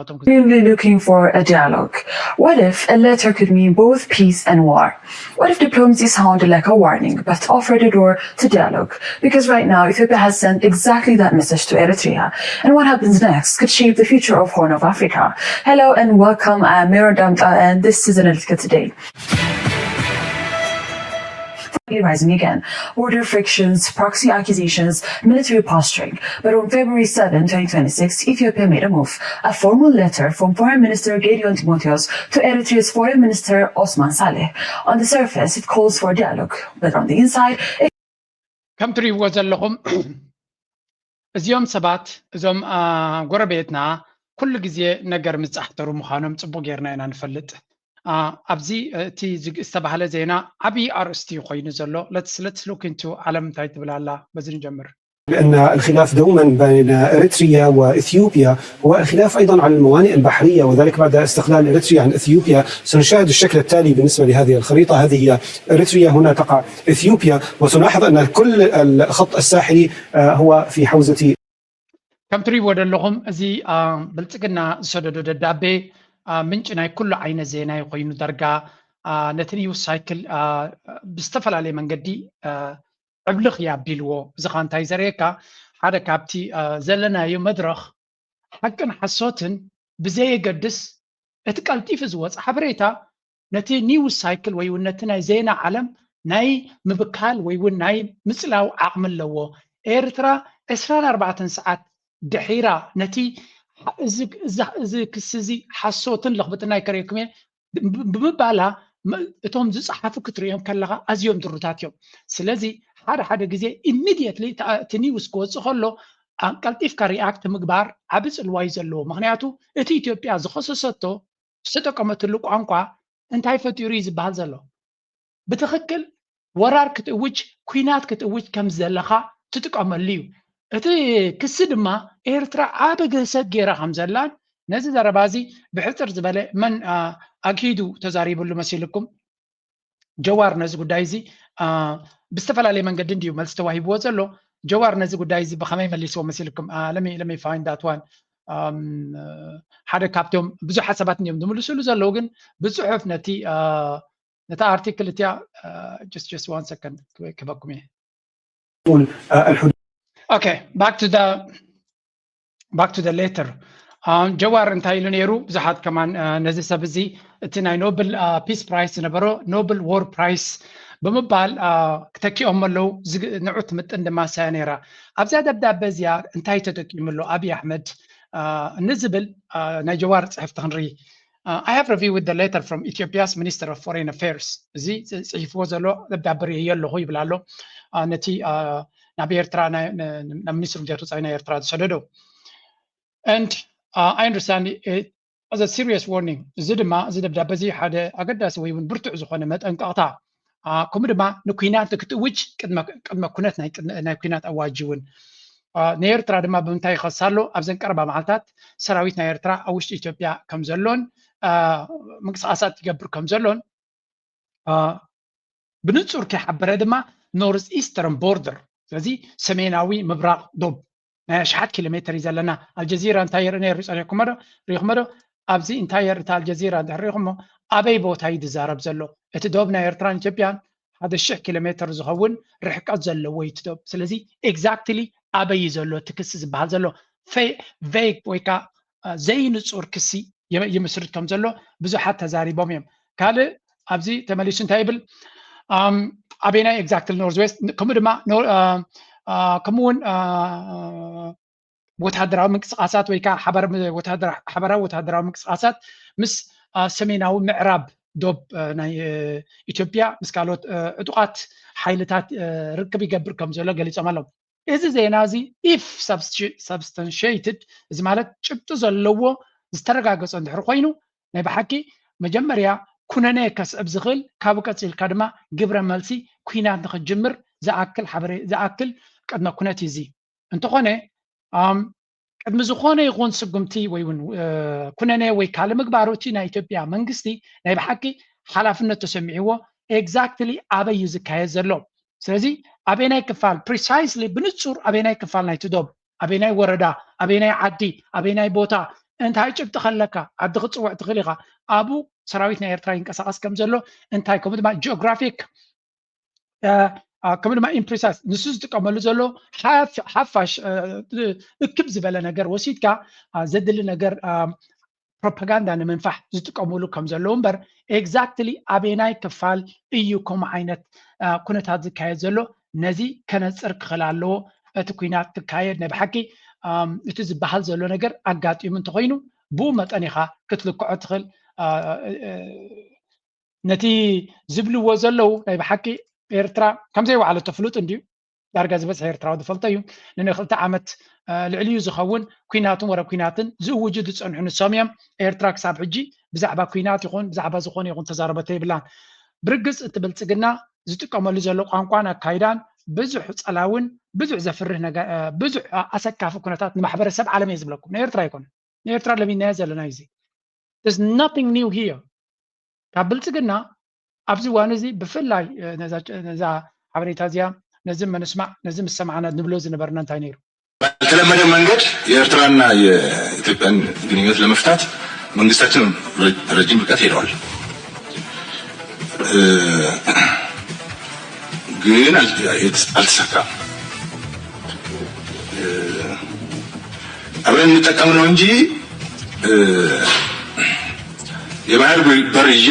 Really looking for a dialogue. What if a letter could mean both peace and war? What if diplomacy sounded like a warning, but offered a door to dialogue? Because right now, Ethiopia has sent exactly that message to Eritrea. And what happens next could shape the future of Horn of Africa. Hello and welcome. I'm Mira Damta, and this is Analytica Today. Rising again. Border frictions, proxy accusations, military posturing. But on February seventh, twenty twenty-six, Ethiopia made a move. A formal letter from Foreign Minister Gedeon Timotheus to Eritrea's Foreign Minister Osman Saleh. On the surface, it calls for dialogue, but on the inside, it ከም ትሪእዎ ዘለኹም እዚኦም ሰባት እዞም ጎረቤትና ኩሉ ግዜ ነገር ምጻሕተሩ ምዃኖም ጽቡቅ ጌርና ኢና ንፈልጥ። ኣብዚ እቲ ዝተባህለ ዜና ዓብዪ ኣርእስቲ ኮይኑ ዘሎ። Let's look into ዓለም እንታይ ትብል ኣላ። በዚ ንጀምር። لأن الخلاف دوما بين إريتريا وإثيوبيا هو الخلاف أيضا على الموانئ البحرية، وذلك بعد استقلال إريتريا عن إثيوبيا. سنشاهد الشكل التالي بالنسبة لهذه الخريطة. هذه هي إريتريا، هنا تقع إثيوبيا، وسنلاحظ أن كل الخط الساحلي هو في حوزة ከም ትሪእዎ ዘለኹም እዚ ብልጽግና ዝሰደዶ ደብዳቤ ምንጪ ናይ ኩሉ ዓይነት ዜና ኮይኑ ዳርጋ ነቲ ኒውስ ሳይክል ብዝተፈላለየ መንገዲ ዕብልኽ እዩ ኣቢልዎ። እዚ ኸኣ እንታይ ዘርእየካ፣ ሓደ ካብቲ ዘለናዮ መድረኽ ሓቅን ሓሶትን ብዘየገድስ እቲ ቀልጢፉ ዝወጽእ ሓበሬታ ነቲ ኒውስ ሳይክል ወይ እውን ነቲ ናይ ዜና ዓለም ናይ ምብካል ወይ እውን ናይ ምጽላው ዓቕሚ ኣለዎ። ኤርትራ ዕስራን ኣርባዕተን ሰዓት ድሒራ ነቲ እዚ ክሲ እዚ ሓሶትን ለኽብጥና ኣይከርእየኩም እየ ብምባላ እቶም ዝጸሓፉ ክትርእዮም ከለኻ ኣዝዮም ድሩታት እዮም። ስለዚ ሓደ ሓደ ግዜ ኢሚድየትሊ እቲ ኒውስ ክወጽእ ከሎ ቀልጢፍካ ሪኣክት ምግባር ዓቢ ጽልዋ እዩ ዘለዎ። ምኽንያቱ እቲ ኢትዮጵያ ዝኸሰሰቶ ዝተጠቀመትሉ ቋንቋ እንታይ ፈጢሩ እዩ ዝበሃል ዘሎ። ብትኽክል ወራር ክትእውጅ፣ ኲናት ክትእውጅ ከም ዘለኻ ትጥቀመሉ እዩ። እቲ ክሲ ድማ ኤርትራ ዓቢ ግህሰት ገይራ ከም ዘላን ነዚ ዘረባ እዚ ብሕጽር ዝበለ መን ኣግሂዱ ተዛሪብሉ መሲልኩም? ጀዋር ነዚ ጉዳይ እዚ ብዝተፈላለየ መንገዲ እንድዩ መልሲ ተዋሂብዎ ዘሎ። ጀዋር ነዚ ጉዳይ እዚ ብኸመይ መሊስዎ መሲልኩም? Let me find that one. ሓደ ካብቶም ብዙሓት ሰባት እንድዮም ዝምልስሉ ዘለዉ፣ ግን ብጽሑፍ ነቲ ነታ ኣርቲክል እቲኣ just just one second ክበኩም እየ። Okay, back to the back to the letter. ጀዋር እንታይ ኢሉ ነይሩ? ብዙሓት ከማን ነዚ ሰብ እዚ እቲ ናይ ኖብል ፒስ ፕራይስ ዝነበሮ ኖብል ዎር ፕራይስ ብምባል ክተኪኦም ኣለዉ። ንዑ ትምጥን ድማ ሳያ ነይራ። ኣብዛ ደብዳበ እዚኣ እንታይ ተጠቂሙ ኣሎ ኣብይ ኣሕመድ ንዝብል ናይ ጀዋር ጽሕፍቲ ክንርኢ። I have reviewed the letter from Ethiopia's Minister of Foreign Affairs. እዚ ጽሒፍዎ ዘሎ ደብዳበ ርእየ ኣለኹ ይብል ኣሎ። ነቲ ናብ ኤርትራ ናብ ሚኒስትሪ ጉዳያት ወጻኢ ናይ ኤርትራ ዝሰደዶ። And I understand it as a serious warning. እዚ ድማ እዚ ደብዳበ እዚ ሓደ ኣገዳሲ ወይ እውን ብርቱዕ ዝኾነ መጠንቀቕታ፣ ከምኡ ድማ ንኲናት ክትእውጅ ቅድመ ኩነት ናይ ኲናት ኣዋጅ እውን ንኤርትራ ድማ ብምንታይ ይኸሳ ኣሎ? ኣብዘን ቀረባ መዓልታት ሰራዊት ናይ ኤርትራ ኣብ ውሽጢ ኢትዮጵያ ከም ዘሎን ምንቅስቃሳት ይገብር ከም ዘሎን ብንጹር ከይሓበረ ድማ ኖርዝ ኢስተርን ቦርደር፣ ስለዚ ሰሜናዊ ምብራቕ ዶብ ናይ ኣሽሓት ኪሎ ሜተር እዩ ዘለና። ኣልጀዚራ እንታይ የርኢ ነይሩ ጸኒሕኩሞ ዶ ሪኢኹሞ ዶ? ኣብዚ እንታይ የርኢ እቲ ኣልጀዚራ እንድሕር ሪኢኹሞ ኣበይ ቦታ እዩ ዝዛረብ ዘሎ? እቲ ዶብ ናይ ኤርትራን ኢትዮጵያን ሓደ ሽሕ ኪሎ ሜተር ዝኸውን ርሕቀት ዘለዎ እዩ እቲ ዶብ። ስለዚ ኤግዛክትሊ ኣበይ እዩ ዘሎ እቲ ክሲ ዝበሃል ዘሎ? ቬግ ወይ ከዓ ዘይንጹር ክሲ ይምስርት ከም ዘሎ ብዙሓት ተዛሪቦም እዮም። ካልእ ኣብዚ ተመሊሱ እንታይ ይብል? ኣበየናይ ኤግዛክትሊ ኖርዝ ዌስት ከምኡ ድማ ከምኡ እውን ወታደራዊ ምንቅስቃሳት ወይ ከዓ ሓበራዊ ወታደራዊ ምንቅስቃሳት ምስ ሰሜናዊ ምዕራብ ዶብ ናይ ኢትዮጵያ ምስ ካልኦት ዕጡቃት ሓይልታት ርክብ ይገብር ከም ዘሎ ገሊፆም ኣለዉ። እዚ ዜና እዚ ኢፍ ሳብስተንሽትድ፣ እዚ ማለት ጭብጢ ዘለዎ ዝተረጋገፀ እንድሕር ኮይኑ ናይ ብሓቂ መጀመርያ ኩነኔ ከስዕብ ዝኽእል ካብኡ ቀፂልካ ድማ ግብረ መልሲ ኲናት ንክትጅምር ዝኣክል ሓበሬ ዝኣክል ቅድመ ኩነት እዩ እዚ። እንተኾነ ቅድሚ ዝኾነ ይኹን ስጉምቲ ወይ እውን ኩነኔ ወይ ካልእ ምግባሩ እቲ ናይ ኢትዮጵያ መንግስቲ ናይ ብሓቂ ሓላፍነት ተሰሚዕዎ ኤግዛክትሊ ኣበይ እዩ ዝካየድ ዘሎ። ስለዚ ኣበየናይ ክፋል ፕሪሳይስሊ ብንጹር ኣበየናይ ክፋል ናይቲ ዶብ ኣበየናይ ወረዳ ኣበየናይ ዓዲ ኣበየናይ ቦታ እንታይ ጭብጢ ከለካ ዓዲ ክትፅውዕ ትኽእል ኢኻ። ኣብኡ ሰራዊት ናይ ኤርትራ ይንቀሳቐስ ከም ዘሎ እንታይ ከምኡ ድማ ጂኦግራፊክ ከምኡ ድማ ኢምፕሪሳይዝ ንሱ ዝጥቀመሉ ዘሎ ሓፋሽ እክብ ዝበለ ነገር ወሲድካ ዘድሊ ነገር ፕሮፓጋንዳ ንምንፋሕ ዝጥቀምሉ ከም ዘለዉ እምበር ኤግዛክትሊ ኣበየናይ ክፋል እዩ ከምኡ ዓይነት ኩነታት ዝካየድ ዘሎ ነዚ ከነፅር ክኽእል ኣለዎ። እቲ ኩናት ክካየድ ናይ ብሓቂ እቲ ዝበሃል ዘሎ ነገር ኣጋጢሙ እንተኮይኑ ብኡ መጠን ኢኻ ክትልክዖ ትኽእል። ነቲ ዝብልዎ ዘለዉ ናይ ብሓቂ ኤርትራ ከምዘይወዓለቶ ፍሉጥ እንድዩ። ዳርጋ ዝበዝሐ ኤርትራዊ ዝፈልጦ እዩ። ንንክልተ ዓመት ልዕሊኡ ዝኸውን ኩናትን ወረ ኩናትን ዝእውጁ ዝፀንሑ ንሶም እዮም። ኤርትራ ክሳብ ሕጂ ብዛዕባ ኩናት ይኹን ብዛዕባ ዝኾነ ይኹን ተዛረበቶ የብላን። ብርግፅ እቲ ብልፅግና ዝጥቀመሉ ዘሎ ቋንቋን ኣካይዳን ብዙሕ ፀላውን ብዙሕ ዘፍርህ ብዙሕ ኣሰካፊ ኩነታት ንማሕበረሰብ ዓለም እየ ዝብለኩም፣ ንኤርትራ ኣይኮነን። ንኤርትራ ለሚናዮ ዘለና እዩ። There's nothing new here። ካብ ብልፅግና ኣብዚ እዋን እዚ ብፍላይ ነዛ ሓበሬታ እዚኣ ነዚ ምንስማዕ ነዚ ምስ ሰማዕና ንብሎ ዝነበርና እንታይ ነይሩ? ባልተለመደ መንገድ የኤርትራና የኢትዮጵያን ግንኙነት ለመፍታት መንግስታችን ረጅም ርቀት ሄደዋል። ግን አልተሳካም። አብረን እንጠቀም ነው እንጂ የባህር በር ይዤ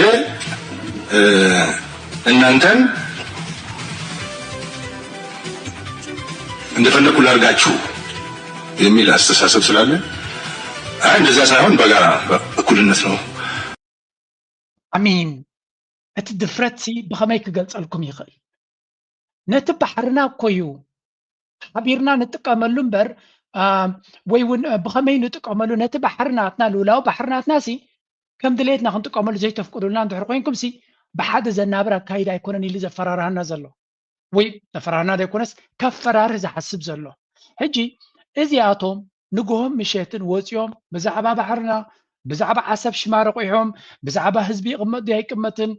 እናንተን እንደፈለግኩ ላርጋችሁ የሚል አስተሳሰብ ስላለ አይ እንደዛ ሳይሆን በጋራ እኩልነት ነው። I mean እቲ ድፍረት ሲ ብኸመይ ክገልጸልኩም ይኽእል? ነቲ ባሕርና እኮ እዩ ሓቢርና ንጥቀመሉ እምበር ወይ እውን ብኸመይ ንጥቀመሉ ነቲ ባሕርናትና ልውላዊ ባሕርናትና ሲ ከም ድሌትና ክንጥቀመሉ ዘይተፍቅዱልና እንድሕር ኮይንኩም ሲ ብሓደ ዘናብር ኣካይዳ ኣይኮነን ኢሉ ዘፈራርሃና ዘሎ ወይ ዘፈራርሃና ዘይኮነስ ከፈራርህ ዝሓስብ ዘሎ። ሕጂ እዚኣቶም ንግሆም ምሸትን ወፂኦም ብዛዕባ ባሕርና ብዛዕባ ዓሰብ ሽማ ረቑሖም ብዛዕባ ህዝቢ ይቕመጥ ድዩ ኣይቅመጥን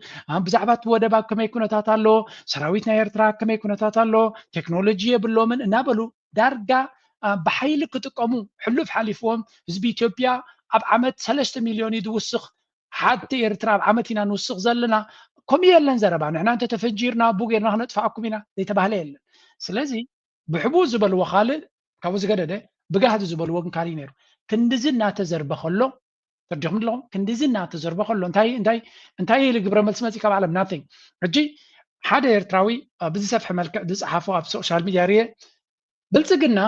ብዛዕባ እቲ ወደብ ኣብ ከመይ ኩነታት ኣሎ ሰራዊት ናይ ኤርትራ ኣብ ከመይ ኩነታት ኣሎ ቴክኖሎጂ የብሎምን እናበሉ ዳርጋ ብሓይሊ ክጥቀሙ ሕሉፍ ሓሊፍዎም ህዝቢ ኢትዮጵያ ኣብ ዓመት ሰለስተ ሚልዮን እዩ ዝውስኽ ሓንቲ ኤርትራ ኣብ ዓመት ኢና ንውስኽ ዘለና ከምኡ የለን ዘረባ ንሕና እንተ ተፈንጂርና ቡ ጌርና ክነጥፍኣኩም ኢና ዘይተባህለ የለን ስለዚ ብሕቡእ ዝበልዎ ካልእ ካብኡ ዝገደደ ብጋህዲ ዝበልዎ ግን ካልእ ነይሩ ክንድዚ እናተዘርበ ከሎ ተርዲኹም ኣለኹም ክንድዚ እናተዘርበ ከሎ እንታይ እንታይ እንታይ ኢሉ ግብረ መልሲ መፂ ካብ ዓለም ናቲንግ ሕጂ ሓደ ኤርትራዊ ብዝሰፍሐ መልክዕ ዝፀሓፎ ኣብ ሶሻል ሚድያ ርየ ብልፅግና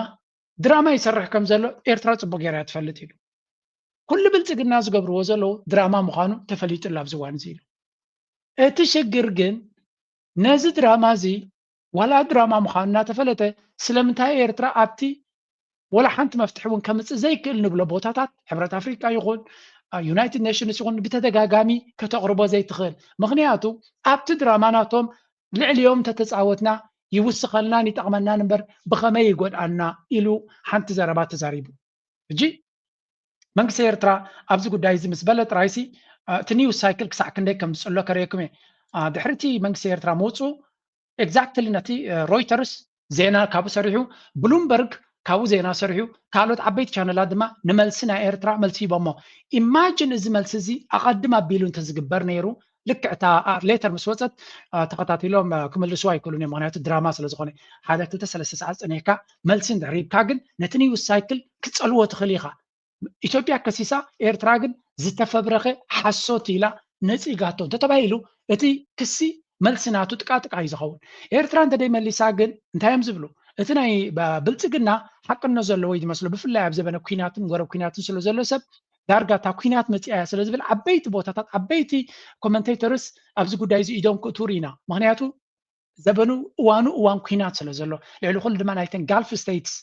ድራማ ይሰርሕ ከም ዘሎ ኤርትራ ፅቡቅ ገይራ ትፈልጥ ኢሉ ኩሉ ብልፅግና ዝገብርዎ ዘለዉ ድራማ ምዃኑ ተፈሊጡ ኣሎ ኣብዚ እዋን እዚ ኢሉ እቲ ሽግር ግን ነዚ ድራማ እዚ ዋላ ድራማ ምዃኑ እናተፈለጠ ስለምንታይ ኤርትራ ኣብቲ ወላ ሓንቲ መፍትሒ እውን ከምፅእ ዘይክእል ንብሎ ቦታታት ሕብረት ኣፍሪቃ ይኹን ዩናይትድ ኔሽንስ ይኹን ብተደጋጋሚ ከተቕርቦ ዘይትኽእል ምክንያቱ ኣብቲ ድራማ ናቶም ልዕሊኦም እንተተፃወትና ይውስኸልናን ይጠቕመናን እምበር ብኸመይ ይጎድኣና ኢሉ ሓንቲ ዘረባ ተዛሪቡ ሕጂ መንግስቲ ኤርትራ ኣብዚ ጉዳይ እዚ ምስ በለ ጥራይሲ እቲ ኒውስ ሳይክል ክሳዕ ክንደይ ከም ዝፅሎ ከርእየኩም እየ ድሕሪ እቲ መንግስቲ ኤርትራ ምውፅኡ ኤግዛክትሊ ነቲ ሮይተርስ ዜና ካብኡ ሰሪሑ ብሉምበርግ ካብኡ ዜና ሰሪሑ ካልኦት ዓበይቲ ቻነላት ድማ ንመልሲ ናይ ኤርትራ መልሲ ሂቦሞ ኢማጅን እዚ መልሲ እዚ ኣቐድም ኣቢሉ እንተዝግበር ነይሩ ልክዕ እታ ሌተር ምስ ወፀት ተኸታቲሎም ክምልስዋ ኣይክእሉን እዮም ምክንያቱ ድራማ ስለ ዝኾነ ሓደ ክልተ ሰለስተ ሰዓት ፀኒሕካ መልሲ እንድሕር ሂብካ ግን ነቲ ኒውስ ሳይክል ክትፀልዎ ትኽእል ኢኻ ኢትዮጵያ ከሲሳ ኤርትራ ግን ዝተፈብረኸ ሓሶት ኢላ ነፂጋቶ እንተተባሂሉ እቲ ክሲ መልሲ ናቱ ጥቃጥቃ እዩ ዝኸውን ኤርትራ እንተደይ መሊሳ ግን እንታይ እዮም ዝብሉ እቲ ናይ ብልፅግና ሓቅነት ዘለዎ እዩ ዝመስሎ ብፍላይ ኣብ ዘበነ ኩናትን ጎረብ ኩናትን ስለ ዘሎ ሰብ ዳርጋ እታ ኩናት መፂኣ እያ ስለ ዝብል ዓበይቲ ቦታታት ዓበይቲ ኮመንቴተርስ ኣብዚ ጉዳይ እዚ ኢዶም ክእትው ርኢና ምክንያቱ ዘበኑ እዋኑ እዋን ኩናት ስለ ዘሎ ልዕሊ ኩሉ ድማ ናይተን ጋልፍ ስቴትስ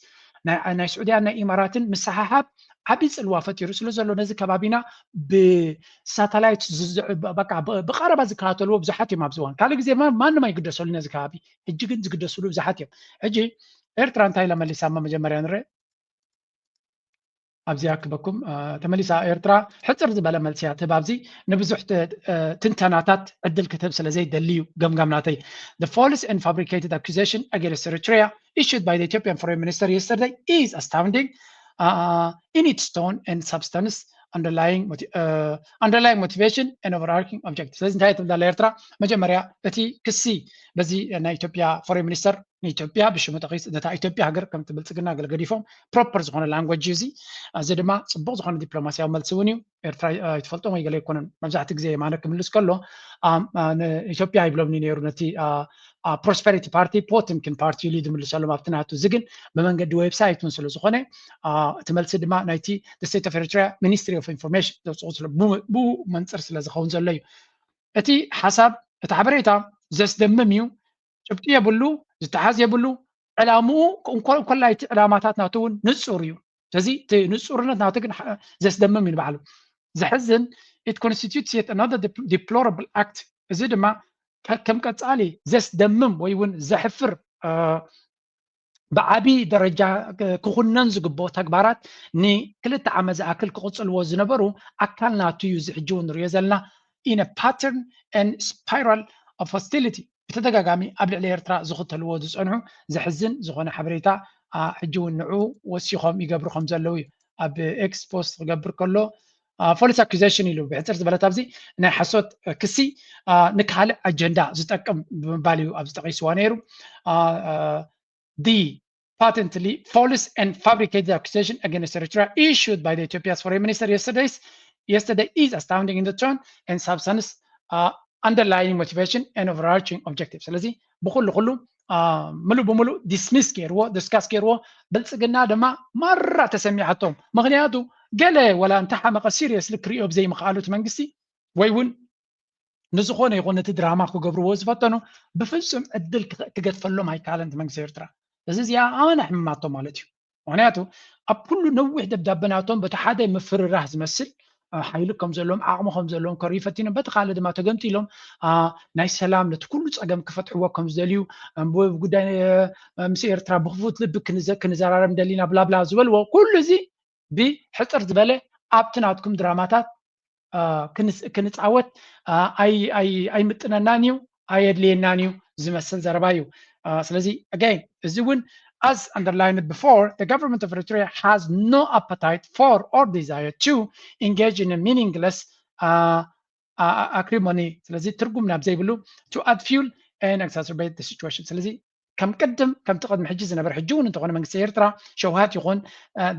ናይ ስዑድያን ናይ ኢማራትን ምስሓሓብ ዓብዪ ፅልዋ ፈጢሩ ስለ ዘሎ ነዚ ከባቢና ብሳተላይት ብቀረባ ዝከታተልዎ ብዙሓት እዮም ኣብዚ እዋን ካልእ ግዜ ማንም ኣይግደሰሉ ነዚ ከባቢ ሕጂ ግን ዝግደስሉ ብዙሓት እዮም ሕጂ ኤርትራ እንታይ ኢላ መሊሳማ መጀመርያ ንርእ ኣብዚኣ ክበኩም ተመሊሳ ኤርትራ ሕፅር ዝበለ መልሲ እያ ትህብ ኣብዚ ንብዙሕ ትንተናታት ዕድል ክትህብ ስለ ዘይደሊ እዩ ገምጋም ናተይ the false and fabricated accusation against Eritrea issued by the Ethiopian foreign minister yesterday is astounding in its tone and substance, underlying motivation and overarching objective። ስለዚ እንታይ ትብል ኣላ ኤርትራ? መጀመርያ እቲ ክሲ በዚ ናይ ኢትዮጵያ ፎሬን ሚኒስተር ንኢትዮጵያ ብሽሙ ጠቂስ ነታ ኢትዮጵያ ሃገር ከምቲ ብልፅግና ገለ ገዲፎም ፕሮፐር ዝኾነ ላንጎጅ እዩ እዚ። እዚ ድማ ፅቡቅ ዝኾነ ዲፕሎማሲያዊ መልሲ እውን እዩ። ኤርትራ ኣይትፈልጦም ወይ ገለ ኣይኮነን። መብዛሕትኡ ግዜ የማነ ክምልስ ከሎ ንኢትዮጵያ ይብሎምኒ ነይሩ ነቲ ፕሮስፐሪቲ ፓርቲ ፖትምኪን ፓርቲ ኢሉ ዝምልሰሎም ኣብቲ ናቱ። እዚ ግን ብመንገዲ ዌብሳይት እውን ስለ ዝኾነ እቲ መልሲ ድማ ናይቲ ስቴት ኦፍ ኤሪትሪያ ሚኒስትሪ ኦፍ ኢንፎርሜሽን ዘውፅኡ ብኡ መንፅር ስለ ዝኸውን ዘሎ እዩ። እቲ ሓሳብ እቲ ሓበሬታ ዘስደምም እዩ። ጭብጢ የብሉ፣ ዝተሓዝ የብሉ። ዕላምኡ እንኮላይ እቲ ዕላማታት ናቱ እውን ንፁር እዩ። ስለዚ እቲ ንፁርነት ናቱ ግን ዘስደምም እዩ ንባዕሉ። ዘሕዝን it constitutes yet another deplorable act። እዚ ድማ ከም ቀፃሊ ዘስደምም ወይ እውን ዘሕፍር ብዓቢ ደረጃ ክኹነን ዝግብኦ ተግባራት ንክልተ ዓመት ዝኣክል ክቕፅልዎ ዝነበሩ ኣካል ናቱ እዩ። እዚ ሕጂ እውን ንሪኦ ዘለና in a pattern and spiral of hostility ብተደጋጋሚ ኣብ ልዕሊ ኤርትራ ዝኽተልዎ ዝፀንሑ ዘሕዝን ዝኾነ ሓበሬታ ሕጂ እውን ንዑ ወሲኾም ይገብሩ ከም ዘለዉ እዩ ኣብ ኤክስ ፖስት ክገብር ከሎ false accusation ኢሉ ብሕፅር ዝበለት ኣብዚ ናይ ሓሶት ክሲ ንካልእ ኣጀንዳ ዝጠቅም ብምባል እዩ ኣብዚ ጠቂስዋ ነይሩ። The patently false and fabricated accusation against Eritrea issued by the Ethiopia's foreign minister yesterday yesterday is astounding in the tone and substance, underlying motivation and overarching objective። ስለዚ ብኩሉ ኩሉ ምሉእ ብምሉእ ዲስሚስ ገይርዎ፣ ዲስካስ ገይርዎ። ብልፅግና ድማ ማራ ተሰሚዓቶም። ምክንያቱ ገለ ወላ እንተሓመቐ ሲሪየስሊ ክሪኦ ብዘይምኽኣሉ እቲ መንግስቲ ወይ እውን ንዝኾነ ይኹን እቲ ድራማ ክገብርዎ ዝፈተኑ ብፍፁም ዕድል ክገድፈሎም ኣይከኣለን እቲ መንግስቲ ኤርትራ። እዚ እዚኣ ኣመና ሕምማቶ ማለት እዩ። ምክንያቱ ኣብ ኩሉ ነዊሕ ደብዳበ ናቶም በቲ ሓደ ምፍርራህ ዝመስል ሓይሊ ከም ዘለዎም ዓቕሚ ከም ዘለዎም ከርእዩ ፈቲኖም፣ በቲ ካልእ ድማ ተገምጢሎም ናይ ሰላም ነቲ ኩሉ ፀገም ክፈትሕዎ ከም ዝደልዩ ጉዳይ ምስ ኤርትራ ብክፉት ልቢ ክንዘራረብ እንደሊና ብላብላ ዝበልዎ ኩሉ እዚ ብሕፅር ዝበለ ኣብቲ ናትኩም ድራማታት ክንፃወት ኣይምጥነናን እዩ፣ ኣየድልየናን እዩ ዝመስል ዘረባ እዩ። ስለዚ again እዚ እውን as underlined before, the government of Eritrea has no appetite for or desire to engage in a meaningless acrimony። ስለዚ ትርጉም ናብ ዘይብሉ to add fuel and exacerbate the situation። ስለዚ ከም ቅድም ከምቲ ቅድሚ ሕጂ ዝነበረ ሕጂ እውን እንተኾነ መንግስቲ ኤርትራ ሸውሃት ይኹን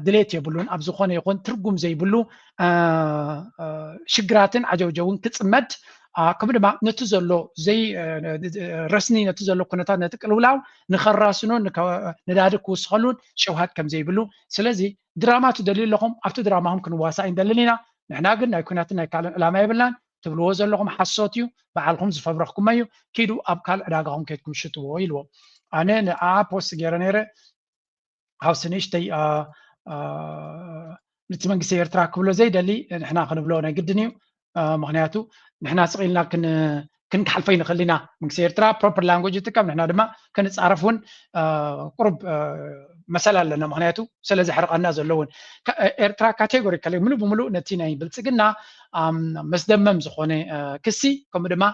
ድሌት የብሉን ኣብ ዝኾነ ይኹን ትርጉም ዘይብሉ ሽግራትን ዓጀውጀውን ክፅመድ ከምኡ ድማ ነቲ ዘሎ ዘይ ረስኒ ነቲ ዘሎ ኩነታት ነቲ ቅልውላው ንኸራስኖ ነዳዲ ክውስኸሉን ሸውሃት ከም ዘይብሉ። ስለዚ ድራማ ትደልዩ ኣለኹም ኣብቲ ድራማኹም ክንዋሳእ ኣይንደልን ኢና። ንሕና ግን ናይ ኩናትን ናይ ካልእን ዕላማ የብልናን። ትብልዎ ዘለኹም ሓሶት እዩ፣ ባዕልኹም ዝፈብረኽኩሞ እዩ፣ ኪዱ ኣብ ካልእ ዕዳጋኹም ከይድኩም ሽጥዎ ኢልዎ። ኣነ ንኣ ፖስት ገይረ ነይረ ሃውስ ንእሽተይ ነቲ መንግስቲ ኤርትራ ክብሎ ዘይደሊ ንሕና ክንብሎ ናይ ግድን እዩ። ምክንያቱ ንሕና ስቕ ኢልና ክንክሓልፎ ይንኽእል ኢና። መንግስቲ ኤርትራ ፕሮፐር ላንጉጅ ይጥቀም፣ ንሕና ድማ ክንፃረፍ እውን ቁሩብ መሰል ኣለና። ምክንያቱ ስለ ዘሕርቐና ዘሎ እውን ኤርትራ ካቴጎሪካሊ ምሉእ ብምሉእ ነቲ ናይ ብልፅግና መስደመም ዝኾነ ክሲ ከምኡ ድማ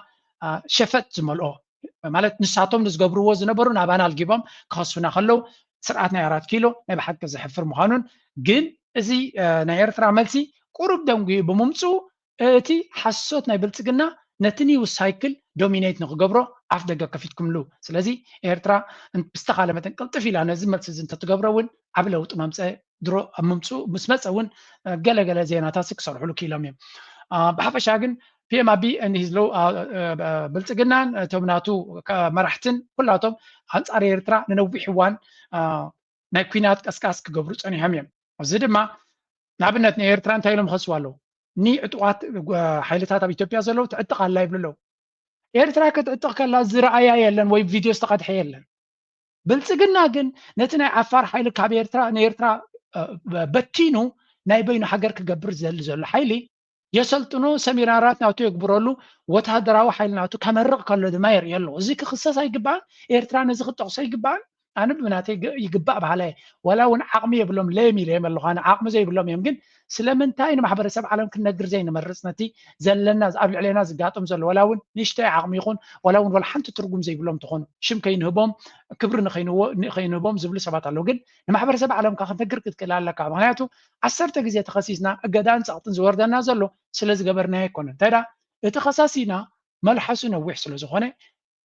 ሸፈጥ ዝመልኦ ማለት ንሳቶም ንዝገብርዎ ዝነበሩ ናባና ኣልጊቦም ክኸሱና ከለዉ ስርዓት ናይ ኣራት ኪሎ ናይ ብሓቂ ዘሕፍር ምዃኑን ግን እዚ ናይ ኤርትራ መልሲ ቁሩብ ደንጉዩ ብምምፅኡ እቲ ሓሶት ናይ ብልፅግና ነቲ ኒውስ ሳይክል ዶሚኔት ንክገብሮ ኣፍ ደገ ከፊትኩምሉ። ስለዚ ኤርትራ ብዝተኻለ መጠን ቅልጥፍ ኢላ ነዚ መልሲ እዚ እንተትገብሮ እውን ዓብ ለውጢ መምፀ ድሮ ኣብ ምምፅኡ ምስ መፀ እውን ገለገለ ዜናታት ክሰርሕሉ ክኢሎም እዮም። ብሓፈሻ ግን ፒኤም ኣቢ እንሂዝለው ብልፅግናን እቶም ናቱ መራሕትን ኩላቶም ኣንፃር ኤርትራ ንነዊሕ እዋን ናይ ኩናት ቀስቃስ ክገብሩ ፀኒሖም እዮም። እዚ ድማ ንኣብነት ንኤርትራ እንታይ ኢሎም ይኸስዋ ኣለዉ? ንዕጡቓት ሓይልታት ኣብ ኢትዮጵያ ዘለዉ ትዕጥቕ ኣላ ይብሉ ኣለዉ። ኤርትራ ክትዕጥቕ ከላ ዝረኣያ የለን ወይ ቪድዮ ዝተቐድሐ የለን። ብልፅግና ግን ነቲ ናይ ዓፋር ሓይሊ ካብ ኤርትራ ንኤርትራ በቲኑ ናይ በይኑ ሃገር ክገብር ዝደሊ ዘሎ ሓይሊ የሰልጥኖ፣ ሰሚናራት ናቱ የግብረሉ፣ ወታደራዊ ሓይሊ ናቱ ከመርቕ ከሎ ድማ የርእዮ ኣለዎ። እዚ ክኽሰስ ኣይግባእን። ኤርትራ ነዚ ክትጠቕሶ ኣይግባእን። ኣነ ብናተይ ይግባእ በሃላይ፣ ዋላ እውን ዓቕሚ የብሎም ለየም ኢለዮም ኣለኹ። ኣነ ዓቕሚ ዘይብሎም እዮም፣ ግን ስለምንታይ ንማሕበረሰብ ዓለም ክንነግር ዘይንመርፅ? ነቲ ዘለና ኣብ ልዕሌና ዝጋጥም ዘሎ ዋላ እውን ንእሽተይ ዓቕሚ ይኹን ዋላ እውን ዋላ ሓንቲ ትርጉም ዘይብሎም ትኾኑ ሽም ከይንህቦም ክብሪ ንኸይንቦም ዝብሉ ሰባት ኣለዉ። ግን ንማሕበረሰብ ዓለም ከዓ ክትነግር ክትክእል ኣለካ። ምክንያቱ ዓሰርተ ግዜ ተኸሲስና እገዳን ፀቕጥን ዝወርደና ዘሎ ስለ ዝገበርናዮ ኣይኮነን። እንታይ ደኣ እቲ ከሳሲና መልሓሱ ነዊሕ ስለ ዝኾነ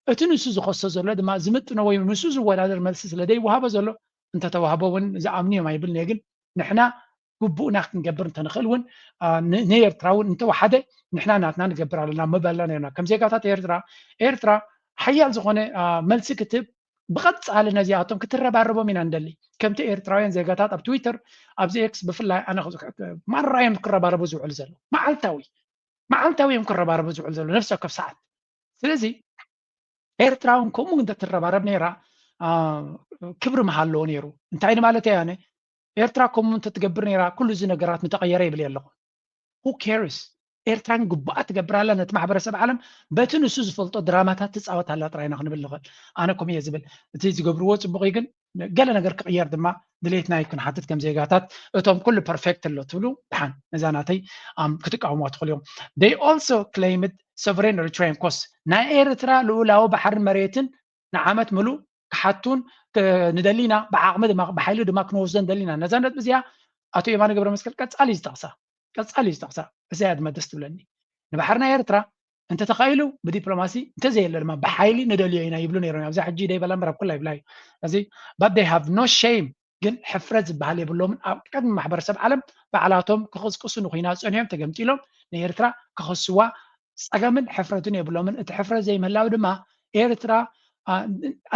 እቲ ንሱ ዝኸሶ ዘሎ ድማ ዝምጥኖ ወይ ምስኡ ዝወዳደር መልሲ ስለ ዘይወሃቦ ዘሎ እንተተዋህቦ እውን ዝኣምኑ እዮም ኣይብልን እየ። ግን ንሕና ግቡእና ክንገብር እንተንኽእል እውን ንኤርትራ እውን እንተወሓደ ንሕና ናትና ንገብር ኣለና ምበልና ነርና። ከም ዜጋታት ኤርትራ ኤርትራ ሓያል ዝኾነ መልሲ ክትብ ብቐፃሊ ነዚኣቶም ክትረባረቦም ኢና ንደሊ። ከምቲ ኤርትራውያን ዜጋታት ኣብ ትዊተር ኣብዚ ኤክስ ብፍላይ ኣነ ማራ እዮም ክረባረቡ ዝውዕሉ ዘለዉ መዓልታዊ መዓልታዊ እዮም ክረባረቡ ዝውዕሉ ዘለዉ ነፍሲ ወከፍ ሰዓት። ስለዚ ኤርትራ እውን ከምኡ እንተትረባረብ ነይራ ክብሪ ምሃለዎ ነይሩ። እንታይ ንማለት እየ ኣነ ኤርትራ ከምኡ እንተትገብር ነይራ ኩሉ እዚ ነገራት ምተቐየረ ይብል ኣለኹ። Who cares? ኤርትራ ግን ግቡኣ ትገብር ኣላ። ነቲ ማሕበረሰብ ዓለም በቲ ንሱ ዝፈልጦ ድራማታት ትፃወት ኣላ ጥራይና ክንብል ንኽእል። ኣነ ከምኡ እየ ዝብል። እቲ ዝገብርዎ ፅቡቕ እዩ፣ ግን ገለ ነገር ክቕየር ድማ ድሌትና እዩ ክንሓትት ከም ዜጋታት። እቶም ኩሉ ፐርፌክት ኣሎ ትብሉ ድሓን ነዛ ናተይ ክትቃወምዋ ትኽእሉ እዮም። They also claimed sovereign Eritrean coast ናይ ኤርትራ ልኡላዊ ባሕርን መሬትን ንዓመት ምሉእ ክሓቱን ንደሊና ብዓቕሚ ድማ ብሓይሊ ድማ ክንወስዶ ንደሊና። ነዛ ነጥቢ እዚኣ ኣቶ የማነ ገብረ መስቀል ቀጻሊ ዝጠቕሳ ቀጻሊ ዝጠቕሳ እዚኣ ድማ ደስ ትብለኒ። ንባሕርና ኤርትራ እንተተኻኢሉ ብዲፕሎማሲ እንተዘየለ ድማ ብሓይሊ ንደልዮ ኢና ይብሉ ነይሮም። ኣብዛ ሕጂ ደይበላ እምበር ኣብ ኩላ ይብላ እዩ። እዚ but they have no shame ግን ሕፍረት ዝበሃል የብሎምን። ኣብ ቅድሚ ማሕበረሰብ ዓለም ባዕላቶም ክቕስቅሱ ንኹናት ጸኒሖም ተገምጢሎም ንኤርትራ ክኸስዋ ጸገምን ሕፍረትን የብሎምን። እቲ ሕፍረት ዘይምህላው ድማ ኤርትራ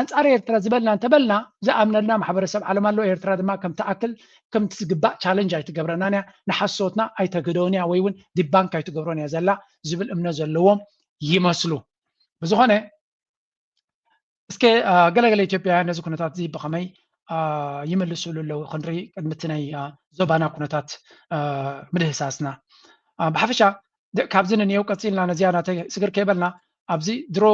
ኣንጻር ኤርትራ ዝበልና እንተበልና ዝኣምነልና ማሕበረሰብ ዓለም ኣሎ። ኤርትራ ድማ ከም ትኣክል ከምቲ ዝግባእ ቻለንጅ ኣይትገብረናን እያ፣ ንሓሶትና ኣይተግህደውን እያ ወይ እውን ዲባንክ ኣይትገብሮን እያ ዘላ ዝብል እምነት ዘለዎም ይመስሉ። ብዝኾነ እስከ ገለገለ ኢትዮጵያውያን ነዚ ኩነታት እዚ ብኸመይ ይምልስሉ ኣለዉ ክንርኢ ቅድሚ እቲ ናይ ዞባና ኩነታት ምድህሳስና። ብሓፈሻ ካብዚ ንንየው ቀፂልና ነዚኣ ናተይ ስግር ከይበልና ኣብዚ ድሮ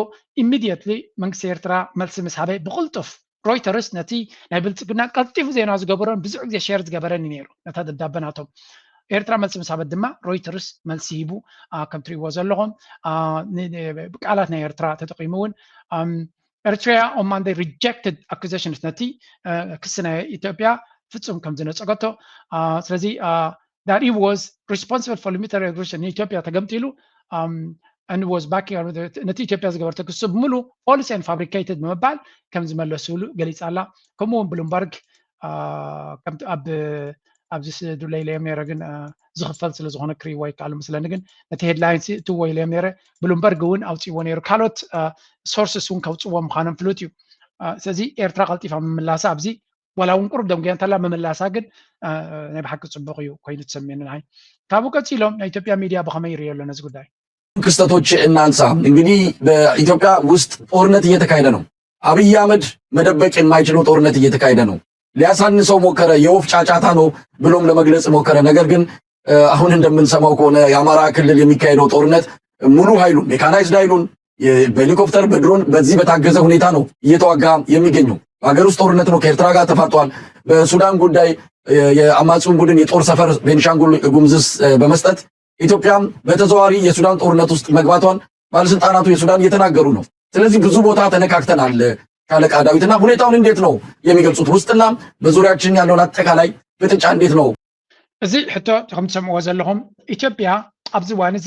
ኢሚድየትሊ መንግስቲ ኤርትራ መልሲ ምስ ሃበ ብቕልጡፍ ሮይተርስ ነቲ ናይ ብልፅግና ቀልጢፉ ዜና ዝገበሮን ብዙሕ ግዜ ሸር ዝገበረን እዩ ነይሩ ነታ ደብዳበ ናቶም። ኤርትራ መልሲ ምስ ሃበት ድማ ሮይተርስ መልሲ ሂቡ ከም ትሪእዎ ዘለኹም ቃላት ናይ ኤርትራ ተጠቂሙ እውን Eritrea on Monday rejected accusations ነቲ ክሲ ናይ ኢትዮጵያ ፍጹም ከም ዝነጸገቶ ስለዚ that he was responsible for military aggression ንኢትዮጵያ ተገምጢሉ and was backing ነቲ ኢትዮጵያ ዝገበረቶ ክሲ ብምሉ false and fabricated ብምባል ከም ዝመለስሉ ገሊጻ ኣላ። ከምኡ እውን ብሉምበርግ ኣብ ኣብዚ ስእሊ ኢለዮም ነይረ ግን ዝኽፈል ስለ ዝኾነ ክርእይዎ ይከኣሉ ምስለኒ ግን ነቲ ሄድላይን እትዎ ኢለዮም ነይረ። ብሉምበርግ እውን ኣውፅዎ ነይሩ ካልኦት ሶርስስ እውን ከውፅዎ ምዃኖም ፍሉጥ እዩ። ስለዚ ኤርትራ ቀልጢፋ ምምላሳ ኣብዚ ዋላ እውን ቁሩብ ደንጉያ እንተላ ምምላሳ ግን ናይ ብሓቂ ፅቡቕ እዩ ኮይኑ ትሰሚኒ ንዓይ። ካብኡ ቀፂሎም ናይ ኢትዮጵያ ሚድያ ብኸመይ ይርእዮ ኣሎ ነዚ ጉዳይ? ክስተቶች እናንሳ። እንግዲህ በኢትዮጵያ ውስጥ ጦርነት እየተካሄደ ነው። አብይ አህመድ መደበቅ የማይችለው ጦርነት እየተካሄደ ነው። ሊያሳንሰው ሞከረ፣ የወፍ ጫጫታ ነው ብሎም ለመግለጽ ሞከረ። ነገር ግን አሁን እንደምንሰማው ከሆነ የአማራ ክልል የሚካሄደው ጦርነት ሙሉ ኃይሉን ሜካናይዝድ ኃይሉን በሄሊኮፕተር በድሮን በዚህ በታገዘ ሁኔታ ነው እየተዋጋ የሚገኘው። በሀገር ውስጥ ጦርነት ነው፣ ከኤርትራ ጋር ተፋጧል። በሱዳን ጉዳይ የአማጺውን ቡድን የጦር ሰፈር ቤንሻንጉል ጉምዝስ በመስጠት ኢትዮጵያም በተዘዋዋሪ የሱዳን ጦርነት ውስጥ መግባቷን ባለስልጣናቱ የሱዳን እየተናገሩ ነው። ስለዚህ ብዙ ቦታ ተነካክተናል ሻለቃ ዳዊት፣ እና ሁኔታውን እንዴት ነው የሚገልጹት? ውስጥና በዙሪያችን ያለውን አጠቃላይ ፍጥጫ እንዴት ነው? እዚ ሕቶ ከም ትሰምዕዎ ዘለኹም ኢትዮጵያ ኣብዚ እዋን እዚ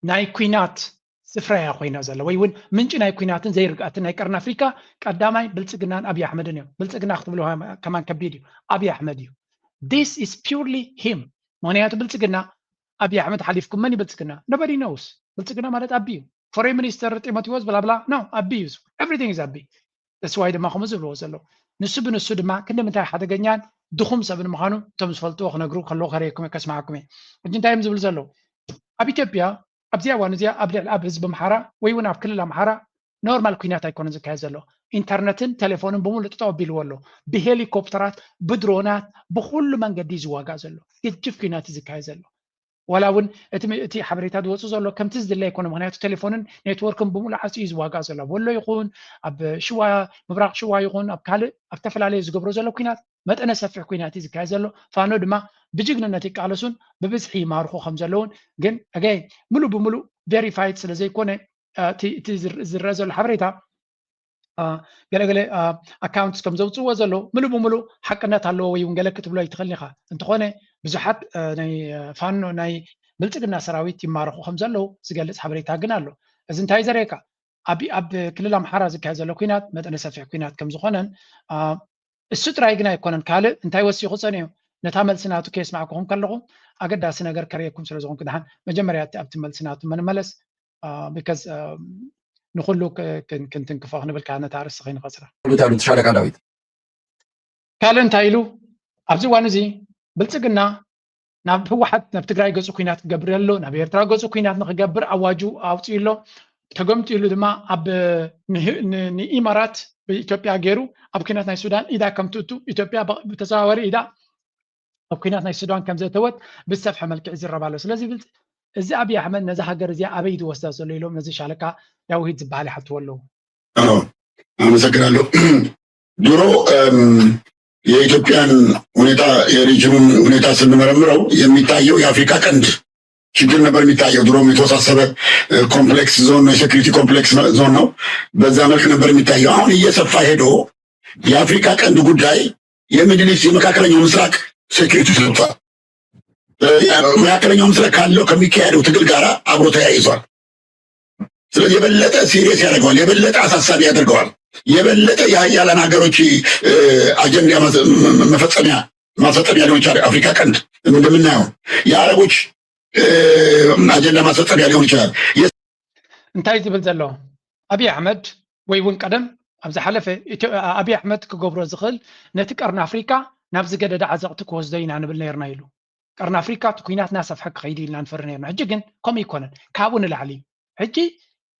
ናይ ኲናት ስፍራ እያ ኮይና ዘላ ወይ እውን ምንጪ ናይ ኲናትን ዘይርግኣትን ናይ ቀርኒ ኣፍሪካ ቀዳማይ ብልፅግናን ኣብይ ኣሕመድን እዮም። ብልፅግና ክትብሉ ከማን ከቢድ እዩ፣ ኣብይ ኣሕመድ እዩ። This is purely him። ምክንያቱ ብልፅግና ኣብይ ኣሕመድ ሓሊፍኩም መን እዩ ብልፅግና? Nobody knows። ብልፅግና ማለት ኣቢ እዩ። ፎሬን ሚኒስተር ጢሞቴዎስ ብላብላ no ኣቢ እዩ። Everything is ኣቢ። That's why ድማ ከምኡ ዝብልዎ ዘለዉ። ንሱ ብንሱ ድማ ክንዲ ምንታይ ሓደገኛን ድኹም ሰብን ምዃኑ እቶም ዝፈልጥዎ ክነግሩ ከለዉ ከርእየኩም እየ፣ ከስምዓኩም እየ። ሕጂ እንታይ እዮም ዝብሉ ዘለዉ? ኣብ ኢትዮጵያ ኣብዚኣ እዋን እዚኣ ኣብ ልዕሊ ኣብ ህዝቢ ኣምሓራ ወይ እውን ኣብ ክልል ኣምሓራ ኖርማል ኲናት ኣይኮነን ዝካየድ ዘሎ። ኢንተርነትን ቴሌፎንን ብምሉእ ጠጠው ኣቢልዎ ኣሎ። ብሄሊኮፕተራት፣ ብድሮናት፣ ብኩሉ መንገዲ እዩ ዝዋጋእ ዘሎ። ገጅፍ ኲናት እዩ ዝካየድ ዘሎ። ዋላ እውን እቲ እቲ ሓበሬታ ዝወፁ ዘሎ ከምቲ ዝድለ ኣይኮነ። ምክንያቱ ቴሌፎንን ኔትወርክን ብምሉእ ዓፂ እዩ ዝዋጋእ ዘሎ። ኣብ ወሎ ይኹን ኣብ ሽዋ፣ ምብራቕ ሽዋ ይኹን ኣብ ካልእ ኣብ ዝተፈላለየ ዝገብሮ ዘሎ ኩናት መጠነ ሰፊሕ ኩናት እዩ ዝካየድ ዘሎ። ፋኖ ድማ ብጅግንነት ይቃለሱን ብብዝሒ ይማርኹ ከም ዘለውን ግን ኣገይ ሙሉእ ብሙሉእ ቬሪፋይድ ስለ ዘይኮነ እቲ ዝረአ ዘሎ ሓበሬታ ገለገለ ኣካውንትስ ከም ዘውፅእዎ ዘለዉ ምሉእ ብምሉእ ሓቅነት ኣለዎ ወይ እውን ገለ ክትብሎ ኣይትኽእልን ኢኻ። እንተኾነ ብዙሓት ናይ ፋኖ ናይ ብልፅግና ሰራዊት ይማረኹ ከም ዘለዉ ዝገልፅ ሓበሬታ ግን ኣሎ። እዚ እንታይ ዘርእየካ? ኣብ ክልል ኣምሓራ ዝካየድ ዘሎ ኩናት መጠነ ሰፊሕ ኩናት ከም ዝኾነን እሱ ጥራይ ግን ኣይኮነን፣ ካልእ እንታይ ወሲኹ ጸኒሑ? ነታ መልሲ ናቱ ከየስማዕኩኹም ከለኹ ኣገዳሲ ነገር ከርእየኩም ስለ ዝኾንኩ፣ ደሓን መጀመርያ ኣብቲ መልሲ ናቱ ምንመለስ፣ because ንኹሉ ክንትንክፎ ክንብል ከኣ ነታ ኣርእስቲ ከይንቐጽራ። ሉት ኣሉ ሻለቃ ዳዊት። ካልእ እንታይ ኢሉ? ኣብዚ እዋን እዚ ብልጽግና ናብ ህወሓት ናብ ትግራይ ገፁ ኩናት ክገብር ኣሎ፣ ናብ ኤርትራ ገፁ ኩናት ንክገብር ኣዋጁ ኣውፂኡ ኣሎ። ተገምጢሉ ድማ ኣብ ንኢማራት ብኢትዮጵያ ገይሩ ኣብ ኩናት ናይ ሱዳን ኢዳ ከም ትእቱ ኢትዮጵያ ብተዘዋወሪ ኢዳ ኣብ ኩናት ናይ ሱዳን ከም ዘእተወት ብዝሰፍሐ መልክዕ ይዝረብ ኣሎ። ስለዚ እዚ ኣብይ ኣሕመድ ነዚ ሃገር እዚኣ ኣበይ ዝወስዳ ዘሎ ኢሎም ነዚ ሻለቃ ዳውሂድ ዝበሃል ይሓትዎ ኣለዉ። አመሰግናለሁ። ድሮ የኢትዮጵያን ሁኔታ የሪጅኑን ሁኔታ ስንመረምረው የሚታየው የአፍሪካ ቀንድ ችግር ነበር የሚታየው። ድሮም የተወሳሰበ ኮምፕሌክስ ዞን ነው፣ የሴኩሪቲ ኮምፕሌክስ ዞን ነው። በዛ መልክ ነበር የሚታየው። አሁን እየሰፋ ሄዶ የአፍሪካ ቀንድ ጉዳይ የሚድል ኢስት የመካከለኛው ምስራቅ ሴኩሪቲ ሰጥቷል። መካከለኛው ምስራቅ ካለው ከሚካሄደው ትግል ጋር አብሮ ተያይዟል። ስለዚህ የበለጠ ሲሪየስ ያደርገዋል፣ የበለጠ አሳሳቢ ያደርገዋል። የበለጠ የሀያላን ሀገሮች አጀንዳ መፈጸሚያ ማሰልጠኛ ሊሆን ይችላል። አፍሪካ ቀንድ እንደምናየው የአረቦች አጀንዳ ማሰልጠኛ ሊሆን ይችላል። እንታይ ዝብል ዘሎ ኣብይ ኣሕመድ ወይ እውን ቀደም ኣብ ዝሓለፈ ኣብይ ኣሕመድ ክገብሮ ዝኽእል ነቲ ቀርኒ ኣፍሪካ ናብ ዝገደደ ዓዘቕቲ ክወስዶ ኢና ንብል ነርና ኢሉ። ቀርኒ ኣፍሪካ እቲ ኩናት እናሰፍሐ ክኸይድ ኢልና ንፈሪ ነርና። ሕጂ ግን ከምኡ ኣይኮነን፣ ካብኡ ንላዕሊ እዩ። ሕጂ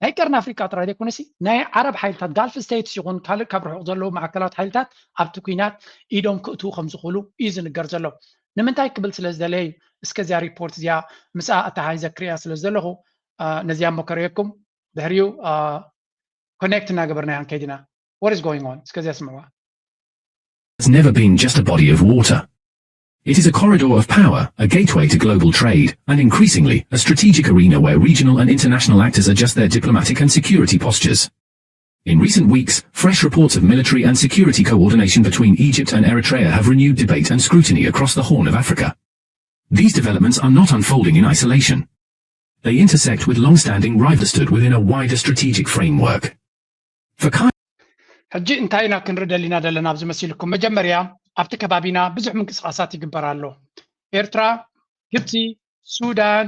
ናይ ቀርኒ ኣፍሪካ ጥራይ ዘይኮነሲ ናይ ዓረብ ሓይልታት ጋልፍ ስቴትስ ይኹን ካልእ ካብ ርሑቕ ዘለዉ ማእከላት ሓይልታት ኣብቲ ኩናት ኢዶም ክእትዉ ከም ዝኽእሉ እዩ ዝንገር ዘሎ። ንምንታይ ክብል ስለ ዝደለየ እዩ እስከ እዚኣ ሪፖርት እዚኣ ምስኣ ኣተሓሒዘ ክሪኣ ስለ ዝደለኹ ነዚኣ እሞ ከርእየኩም ድሕሪኡ ኮኔክት እናገበርና ኢና ከይድና። What is going on? እስከ እዚኣ ስምዕዋ። It's never been just a body of water. It is a corridor of power, a gateway to global trade, and increasingly, a strategic arena where regional and international actors adjust their diplomatic and security postures. In recent weeks, fresh reports of military and security coordination between Egypt and Eritrea have renewed debate and scrutiny across the Horn of Africa. These developments are not unfolding in isolation. They intersect with long-standing rivalry within a wider strategic framework. For ሕጂ እንታይ ኢና ክንርኢ ደሊና ዘለና ኣብዚ መሲልኩም? መጀመርያ ኣብቲ ከባቢና ብዙሕ ምንቅስቃሳት ይግበር ኣሎ። ኤርትራ፣ ግብፂ፣ ሱዳን፣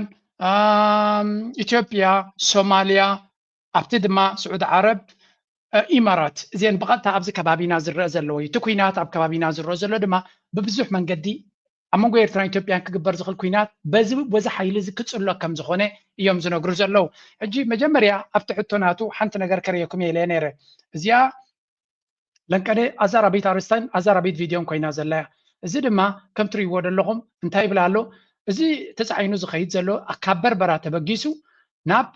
ኢትዮጵያ፣ ሶማልያ፣ ኣብቲ ድማ ስዑዲ ዓረብ፣ ኢማራት፣ እዚአን ብቐጥታ ኣብዚ ከባቢና ዝረአ ዘለዎ እዩ። እቲ ኩናት ኣብ ከባቢና ዝረአ ዘሎ ድማ ብብዙሕ መንገዲ ኣብ መንጎ ኤርትራን ኢትዮጵያን ክግበር ዝኽእል ኩናት በዚ በዚ ሓይሊ እዚ ክጽሎ ከም ዝኾነ እዮም ዝነግሩ ዘለዉ። ሕጂ መጀመርያ ኣብቲ ሕቶ ናቱ ሓንቲ ነገር ከርእየኩም እየ ኢለ ነይረ። እዚኣ ለንቀደ ኣዛራቢት ኣርእስታን ኣዛራቢት ቪድዮን ኮይና ዘላ እያ። እዚ ድማ ከም ትርእይዎ ዘለኹም እንታይ ይብል ኣሎ? እዚ ተጻዒኑ ዝኸይድ ዘሎ ካብ በርበራ ተበጊሱ ናብ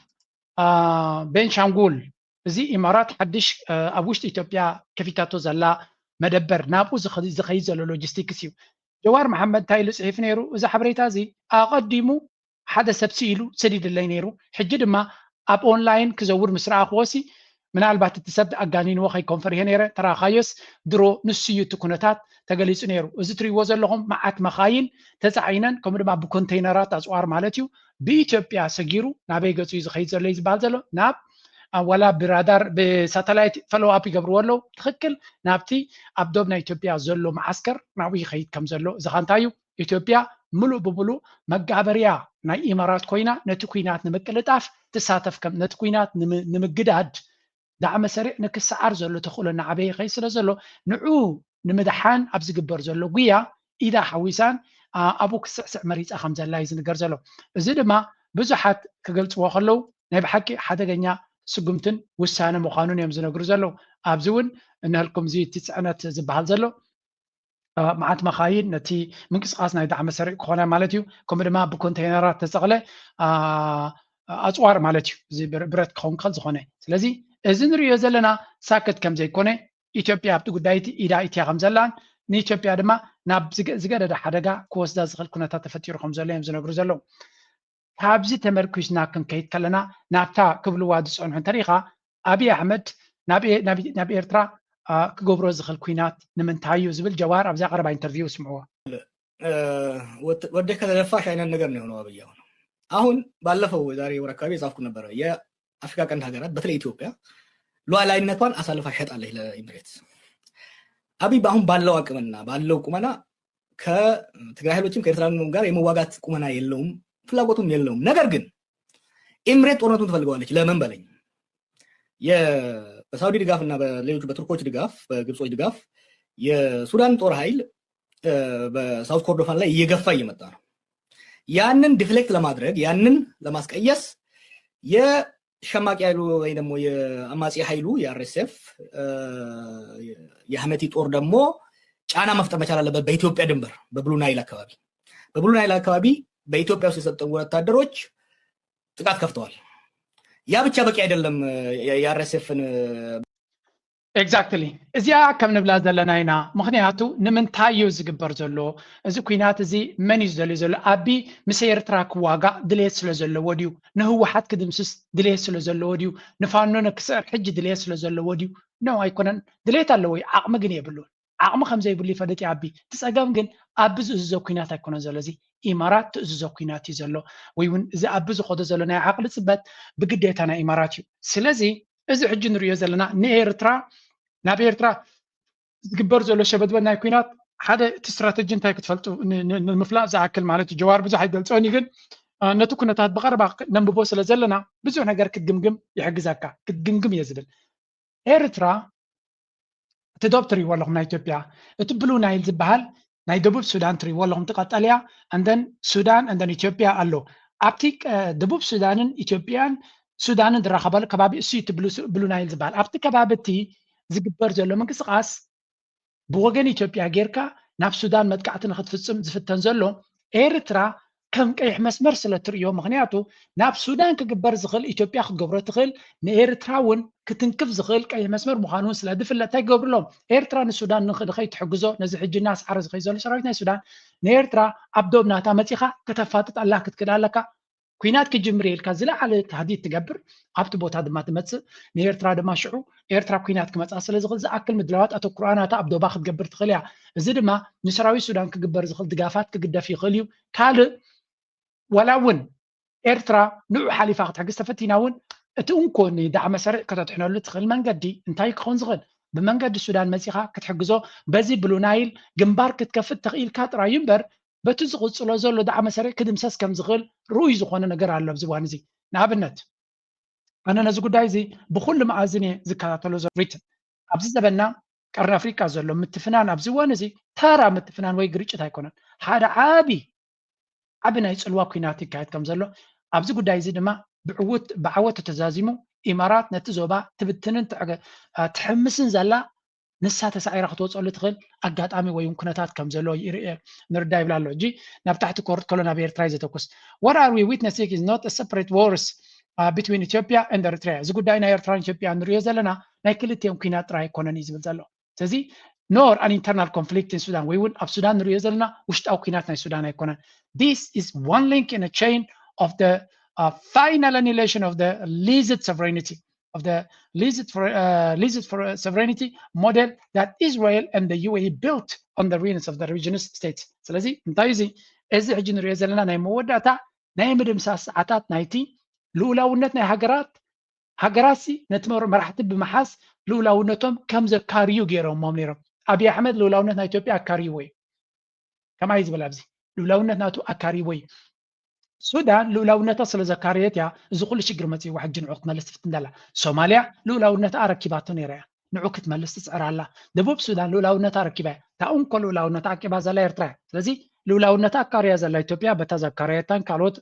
ቤንሻንጉል እዚ ኢማራት ሓድሽ ኣብ ውሽጢ ኢትዮጵያ ከፊታቶ ዘላ መደበር ናብኡ ዝኸይድ ዘሎ ሎጂስቲክስ እዩ። ጀዋር መሓመድ እንታይ ኢሉ ፅሒፍ ነይሩ? እዚ ሓበሬታ እዚ ኣቐዲሙ ሓደ ሰብ ስኢሉ ሰዲድለይ ነይሩ። ሕጂ ድማ ኣብ ኦንላይን ክዘውር ምስ ረኣኽዎ ሲ ምናልባት እቲ ሰብ ኣጋኒንዎ ከይኮን ፈሪሀ ነይረ። ተራኻዮስ ድሮ ንሱ እዩ እቲ ኩነታት ተገሊፁ ነይሩ። እዚ ትሪእዎ ዘለኹም መዓት መኻይን ተፃዒነን ከምኡ ድማ ብኮንተይነራት ኣፅዋር ማለት እዩ ብኢትዮጵያ ሰጊሩ ናበይ ገፁ እዩ ዝኸይድ ዘሎ እዩ ዝበሃል ዘሎ ናብ ዋላ ብራዳር ብሳተላይት ፈሎው ኣፕ ይገብርዎ ኣለዉ። ትኽክል ናብቲ ኣብ ዶብ ናይ ኢትዮጵያ ዘሎ መዓስከር ናብኡ ይኸይድ ከም ዘሎ እዚ ኸ እንታይ እዩ? ኢትዮጵያ ምሉእ ብምሉእ መጋበርያ ናይ ኢማራት ኮይና ነቲ ኩናት ንምቅልጣፍ ትሳተፍ ከም ነቲ ኩናት ንምግዳድ ዳዕመ ሰሪዕ ንክሰዓር ዘሎ ተኽእሎ እናዓበየ ይኸይድ ስለ ዘሎ ንዑ ንምድሓን ኣብ ዝግበር ዘሎ ጉያ ኢዳ ሓዊሳን ኣብኡ ክስዕስዕ መሪፃ ከም ዘላ እዩ ዝንገር ዘሎ። እዚ ድማ ብዙሓት ክገልፅዎ ከለዉ ናይ ብሓቂ ሓደገኛ ስጉምትን ውሳነ ምዃኑን እዮም ዝነግሩ ዘለዉ። ኣብዚ እውን እንሀልኩም እዚ እቲ ፅዕነት ዝበሃል ዘሎ መዓት መኻይን ነቲ ምንቅስቃስ ናይ ዳዕመ ሰሪዕ ክኾነ ማለት እዩ። ከምኡ ድማ ብኮንቴይነራት ተፀቕለ ኣፅዋር ማለት እዩ። እዚ ብረት ክኸውን ክኽእል ዝኾነ። ስለዚ እዚ ንሪኦ ዘለና ሳክት ከም ዘይኮነ፣ ኢትዮጵያ ኣብቲ ጉዳይ እቲ ኢዳ ኢትያ ከም ዘላን ንኢትዮጵያ ድማ ናብ ዝገደደ ሓደጋ ክወስዳ ዝኽእል ኩነታት ተፈጢሩ ከም ዘሎ እዮም ዝነግሩ ዘለዉ። ካብዚ ተመርኪስና ክንከይድ ከለና ናብታ ክብልዋ ዝፀንሑ እንተሪኢኻ ኣብይ ኣሕመድ ናብ ኤርትራ ክገብሮ ዝኽእል ኩናት ንምንታይ እዩ ዝብል ጀዋር ኣብዛ ቀረባ ኢንተርቪው ስምዕዎ። ወደ ከተደፋሽ አይነት ነገር ነው የሆነው አብይ። አሁን አሁን ባለፈው የዛሬ ወር አካባቢ የጻፍኩ ነበረ። የአፍሪካ ቀንድ ሀገራት በተለይ ኢትዮጵያ ሉዓላዊነቷን አሳልፋ ሸጣለች ለኢምሬትስ። አብይ አሁን ባለው አቅምና ባለው ቁመና ከትግራይ ኃይሎችም ከኤርትራ ጋር የመዋጋት ቁመና የለውም፣ ፍላጎቱም የለውም። ነገር ግን ኢምሬት ጦርነቱን ትፈልገዋለች። ለምን በለኝ፣ በሳውዲ ድጋፍ እና በሌሎች በቱርኮች ድጋፍ፣ በግብጾች ድጋፍ የሱዳን ጦር ኃይል በሳውት ኮርዶፋን ላይ እየገፋ እየመጣ ነው። ያንን ዲፍሌክት ለማድረግ፣ ያንን ለማስቀየስ የሸማቂ ኃይሉ ወይ ደግሞ የአማጺ ኃይሉ የአርኤስኤፍ የህመቲ ጦር ደግሞ ጫና መፍጠር መቻል አለበት በኢትዮጵያ ድንበር፣ በብሉ ናይል አካባቢ። በብሉ ናይል አካባቢ በኢትዮጵያ ውስጥ የሰጠው ወታደሮች ጥቃት ከፍተዋል። ያ ብቻ በቂ አይደለም። የአርኤስኤፍን ኤግዛክትሊ እዚኣ ከም ንብላ ዘለና ኢና። ምክንያቱ ንምንታይ እዩ ዝግበር ዘሎ እዚ ኩናት እዚ? መን እዩ ዝደልዮ ዘሎ? ኣቢ ምስ ኤርትራ ክዋጋእ ድሌት ስለ ዘለዎ ድዩ? ንህወሓት ክድምስስ ድሌት ስለ ዘለዎ ድዩ? ንፋኖ ነክስዕር ሕጂ ድሌት ስለ ዘለዎ ድዩ? ኖ፣ ኣይኮነን። ድሌት ኣለዎ እዩ፣ ዓቕሚ ግን የብሉን። ዓቕሚ ከም ዘይብሉ ይፈልጥ እዩ ኣቢ። እቲ ጸገም ግን ኣቢ ዝእዝዞ ኩናት ኣይኮነን ዘሎ። እዚ ኢማራት ትእዝዞ ኩናት እዩ ዘሎ፣ ወይ እውን እዚ ኣቢ ዝኸዶ ዘሎ ናይ ዓቕሊ ጽበት ብግዴታ ናይ ኢማራት እዩ። ስለዚ እዚ ሕጂ ንሪኦ ዘለና ንኤርትራ፣ ናብ ኤርትራ ዝግበር ዘሎ ሸበድበድ ናይ ኩናት ሓደ እቲ ስትራተጂ እንታይ ክትፈልጡ ንምፍላጥ ዝኣክል ማለት እዩ። ጀዋር ብዙሕ ኣይገልጾን እዩ፣ ግን ነቲ ኩነታት ብቐረባ ነንብቦ ስለ ዘለና ብዙሕ ነገር ክትግምግም ይሕግዘካ። ክትግምግም እየ ዝብል። ኤርትራ እቲ ዶብ ትሪእዎ ኣለኹም ናይ ኢትዮጵያ፣ እቲ ብሉ ናይል ዝበሃል ናይ ደቡብ ሱዳን ትሪእዎ ኣለኹም፣ እቲ ቀጠልያ፣ and then ሱዳን and then ኢትዮጵያ ኣሎ። ኣብቲ ደቡብ ሱዳንን ኢትዮጵያን ሱዳንን ዝራኸባሉ ከባቢ እሱ እዩ እቲ ብሉ ናይል ዝበሃል። ኣብቲ ከባቢ እቲ ዝግበር ዘሎ ምንቅስቃስ ብወገን ኢትዮጵያ ጌርካ ናብ ሱዳን መጥቃዕቲ ንክትፍጽም ዝፍተን ዘሎ ኤርትራ ከም ቀይሕ መስመር ስለ ትርእዮ፣ ምክንያቱ ናብ ሱዳን ክግበር ዝኽእል ኢትዮጵያ ክትገብሮ ትኽእል፣ ንኤርትራ እውን ክትንክፍ ዝኽእል ቀይሕ መስመር ምዃኑ እውን ስለ ዝፍለጥ እንታይ ክገብሩ ኣለዎም? ኤርትራ ንሱዳን ንኸይትሕግዞ ነዚ ሕጂ እናስዓረ ዝኸይድ ዘሎ ሰራዊት ናይ ሱዳን ንኤርትራ ኣብ ዶብ ናታ መጺኻ ከተፋጥጠላ ክትክእል ኣለካ። ኩናት ክጅምር ኢልካ ዝለዓለ ታህዲድ ትገብር፣ ኣብቲ ቦታ ድማ ትመጽእ። ንኤርትራ ድማ ሽዑ ኤርትራ ኩናት ክመጽኣ ስለ ዝኽእል ዝኣክል ምድላዋት ኣተኩሮኣ ናታ ኣብ ዶባ ክትገብር ትኽእል እያ። እዚ ድማ ንሰራዊት ሱዳን ክግበር ዝኽእል ድጋፋት ክግደፍ ይኽእል እዩ። ካልእ ዋላ እውን ኤርትራ ንዑ ሓሊፋ ክትሕግዝ ተፈቲና እውን እቲ እንኮ ንዳዕመ ሰሪዕ ከተድሕነሉ ትኽእል መንገዲ እንታይ ክኸውን ዝኽእል? ብመንገዲ ሱዳን መጺኻ ክትሕግዞ በዚ ብሉ ናይል ግንባር ክትከፍት ተኽኢልካ ጥራይ እዩ እምበር በቲ ዝቕጽሎ ዘሎ ዳዕመ ሰሪዕ ክድምሰስ ከም ዝኽእል ርኡይ ዝኾነ ነገር ኣሎ ኣብዚ እዋን እዚ። ንኣብነት ኣነ ነዚ ጉዳይ እዚ ብኹሉ መኣዝን እየ ዝከታተሎ ዘሎ። ሪትን ኣብዚ ዘበንና ቀርኒ ኣፍሪቃ ዘሎ ምትፍናን ኣብዚ እዋን እዚ ተራ ምትፍናን ወይ ግርጭት ኣይኮነን። ሓደ ዓቢ ዓቢ ናይ ጽልዋ ኲናት ይካየድ ከም ዘሎ ኣብዚ ጉዳይ እዚ ድማ ብዕውት ብዓወት ተዛዚሙ ኢማራት ነቲ ዞባ ትብትንን ትሕምስን ዘላ ንሳ ተሳዒራ ክትወፀሉ ትኽእል ኣጋጣሚ ወይ እውን ኩነታት ከም ዘሎ ንርዳ ይብል ኣሎ። ሕጂ ናብ ታሕቲ ክወርድ ከሎ ናብ ኤርትራ እዩ ዘተኩስ። What are we witnessing is not a separate wars between Ethiopia and Eritrea። እዚ ጉዳይ ናይ ኤርትራን ኢትዮጵያ ንሪኦ ዘለና ናይ ክልቲኦም ኲናት ጥራይ ኣይኮነን እዩ ዝብል ዘሎ። ስለዚ nor an internal conflict in Sudan ወይ እውን ኣብ ሱዳን ንሪኦ ዘለና ውሽጣዊ ኲናት ናይ ሱዳን ኣይኮነን። This is one link in a chain of the final annihilation of the alleged sovereignty of the alleged for uh, alleged for uh, sovereignty model that Israel and the U A E built on the ruins of the region's states። ስለዚ እንታይ እዚ እዚ ሕጂ ንሪኦ ዘለና ናይ መወዳእታ ናይ ምድምሳስ ሰዓታት ናይቲ ልኡላውነት ናይ ሃገራት ሃገራትሲ ነቲ መራሕቲ ብምሓዝ ልኡላውነቶም ከም ዘካርዩ ገይሮሞም ነይሮም። ኣብይ ኣሕመድ ልኡላውነት ናይ ኢትዮጵያ ኣካርይዎ እዩ። ከማይ ዝበል ኣብዚ ልኡላውነት ናቱ ኣካርይዎ እዩ። ሱዳን ልኡላውነታ ስለ ዘካረየት እያ እዚ ኩሉ ሽግር መፂእዋ ሕጂ ንዑ ክትመልስ ትፍትን ዘላ። ሶማልያ ልኡላውነታ ኣረኪባቶ ነይራ እያ፣ ንዑ ክትመልስ ትፅዕር ኣላ። ደቡብ ሱዳን ልኡላውነታ ኣረኪባ እያ። እታ እንኮ ልኡላውነታ ዓቂባ ዘላ ኤርትራ እያ። ስለዚ ልኡላውነታ ኣካርያ ዘላ ኢትዮጵያ በታ ዘካረየታን ካልኦት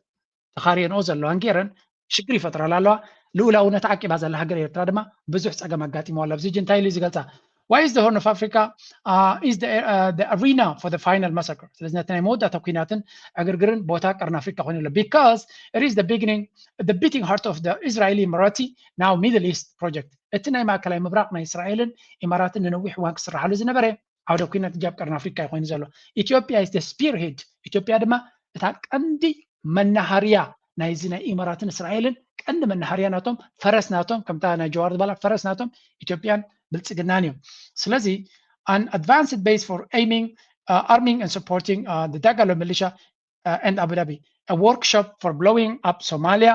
ተኻርየንኦ ዘለዋን ገይረን ሽግር ይፈጥራላ ኣለዋ። ልኡላውነታ ዓቂባ ዘላ ሃገር ኤርትራ ድማ ብዙሕ ፀገም ኣጋጢምዋ ኣሎ። ኣብዚ ሕጂ እንታይ ኢሉ እዩ ዝገልፃ? Why is the Horn of Africa uh, is the, uh, the arena for the final massacre? ስለዚ ነቲ ናይ መወዳእታ ኩናትን ዕግርግርን ቦታ ቀርኒ ኣፍሪካ ኮይኑ ኣሎ። Because it is the beginning, the beating heart of the Israeli Emirati, now Middle East project. እቲ ናይ ማእከላይ ምብራቕ ናይ እስራኤልን ኢማራትን ንነዊሕ እዋን ክስራሓሉ ዝነበረ ዓውደ ኩናት ጃብ ቀርኒ ኣፍሪካ እዩ ኮይኑ ዘሎ። ኢትዮጵያ is the spearhead። ኢትዮጵያ ድማ እታ ቀንዲ መናሃርያ ናይዚ ናይ ኢማራትን እስራኤልን ቀንዲ መናሃርያ ናቶም፣ ፈረስ ናቶም፣ ከምታ ናይ ጀዋር ዝበላ ፈረስ ናቶም ኢትዮጵያን ብልጽግናን እዮም። ስለዚ an advanced base for aiming, uh, arming and supporting uh, the Dagalo militia uh, and Abu Dhabi, a workshop for blowing up Somalia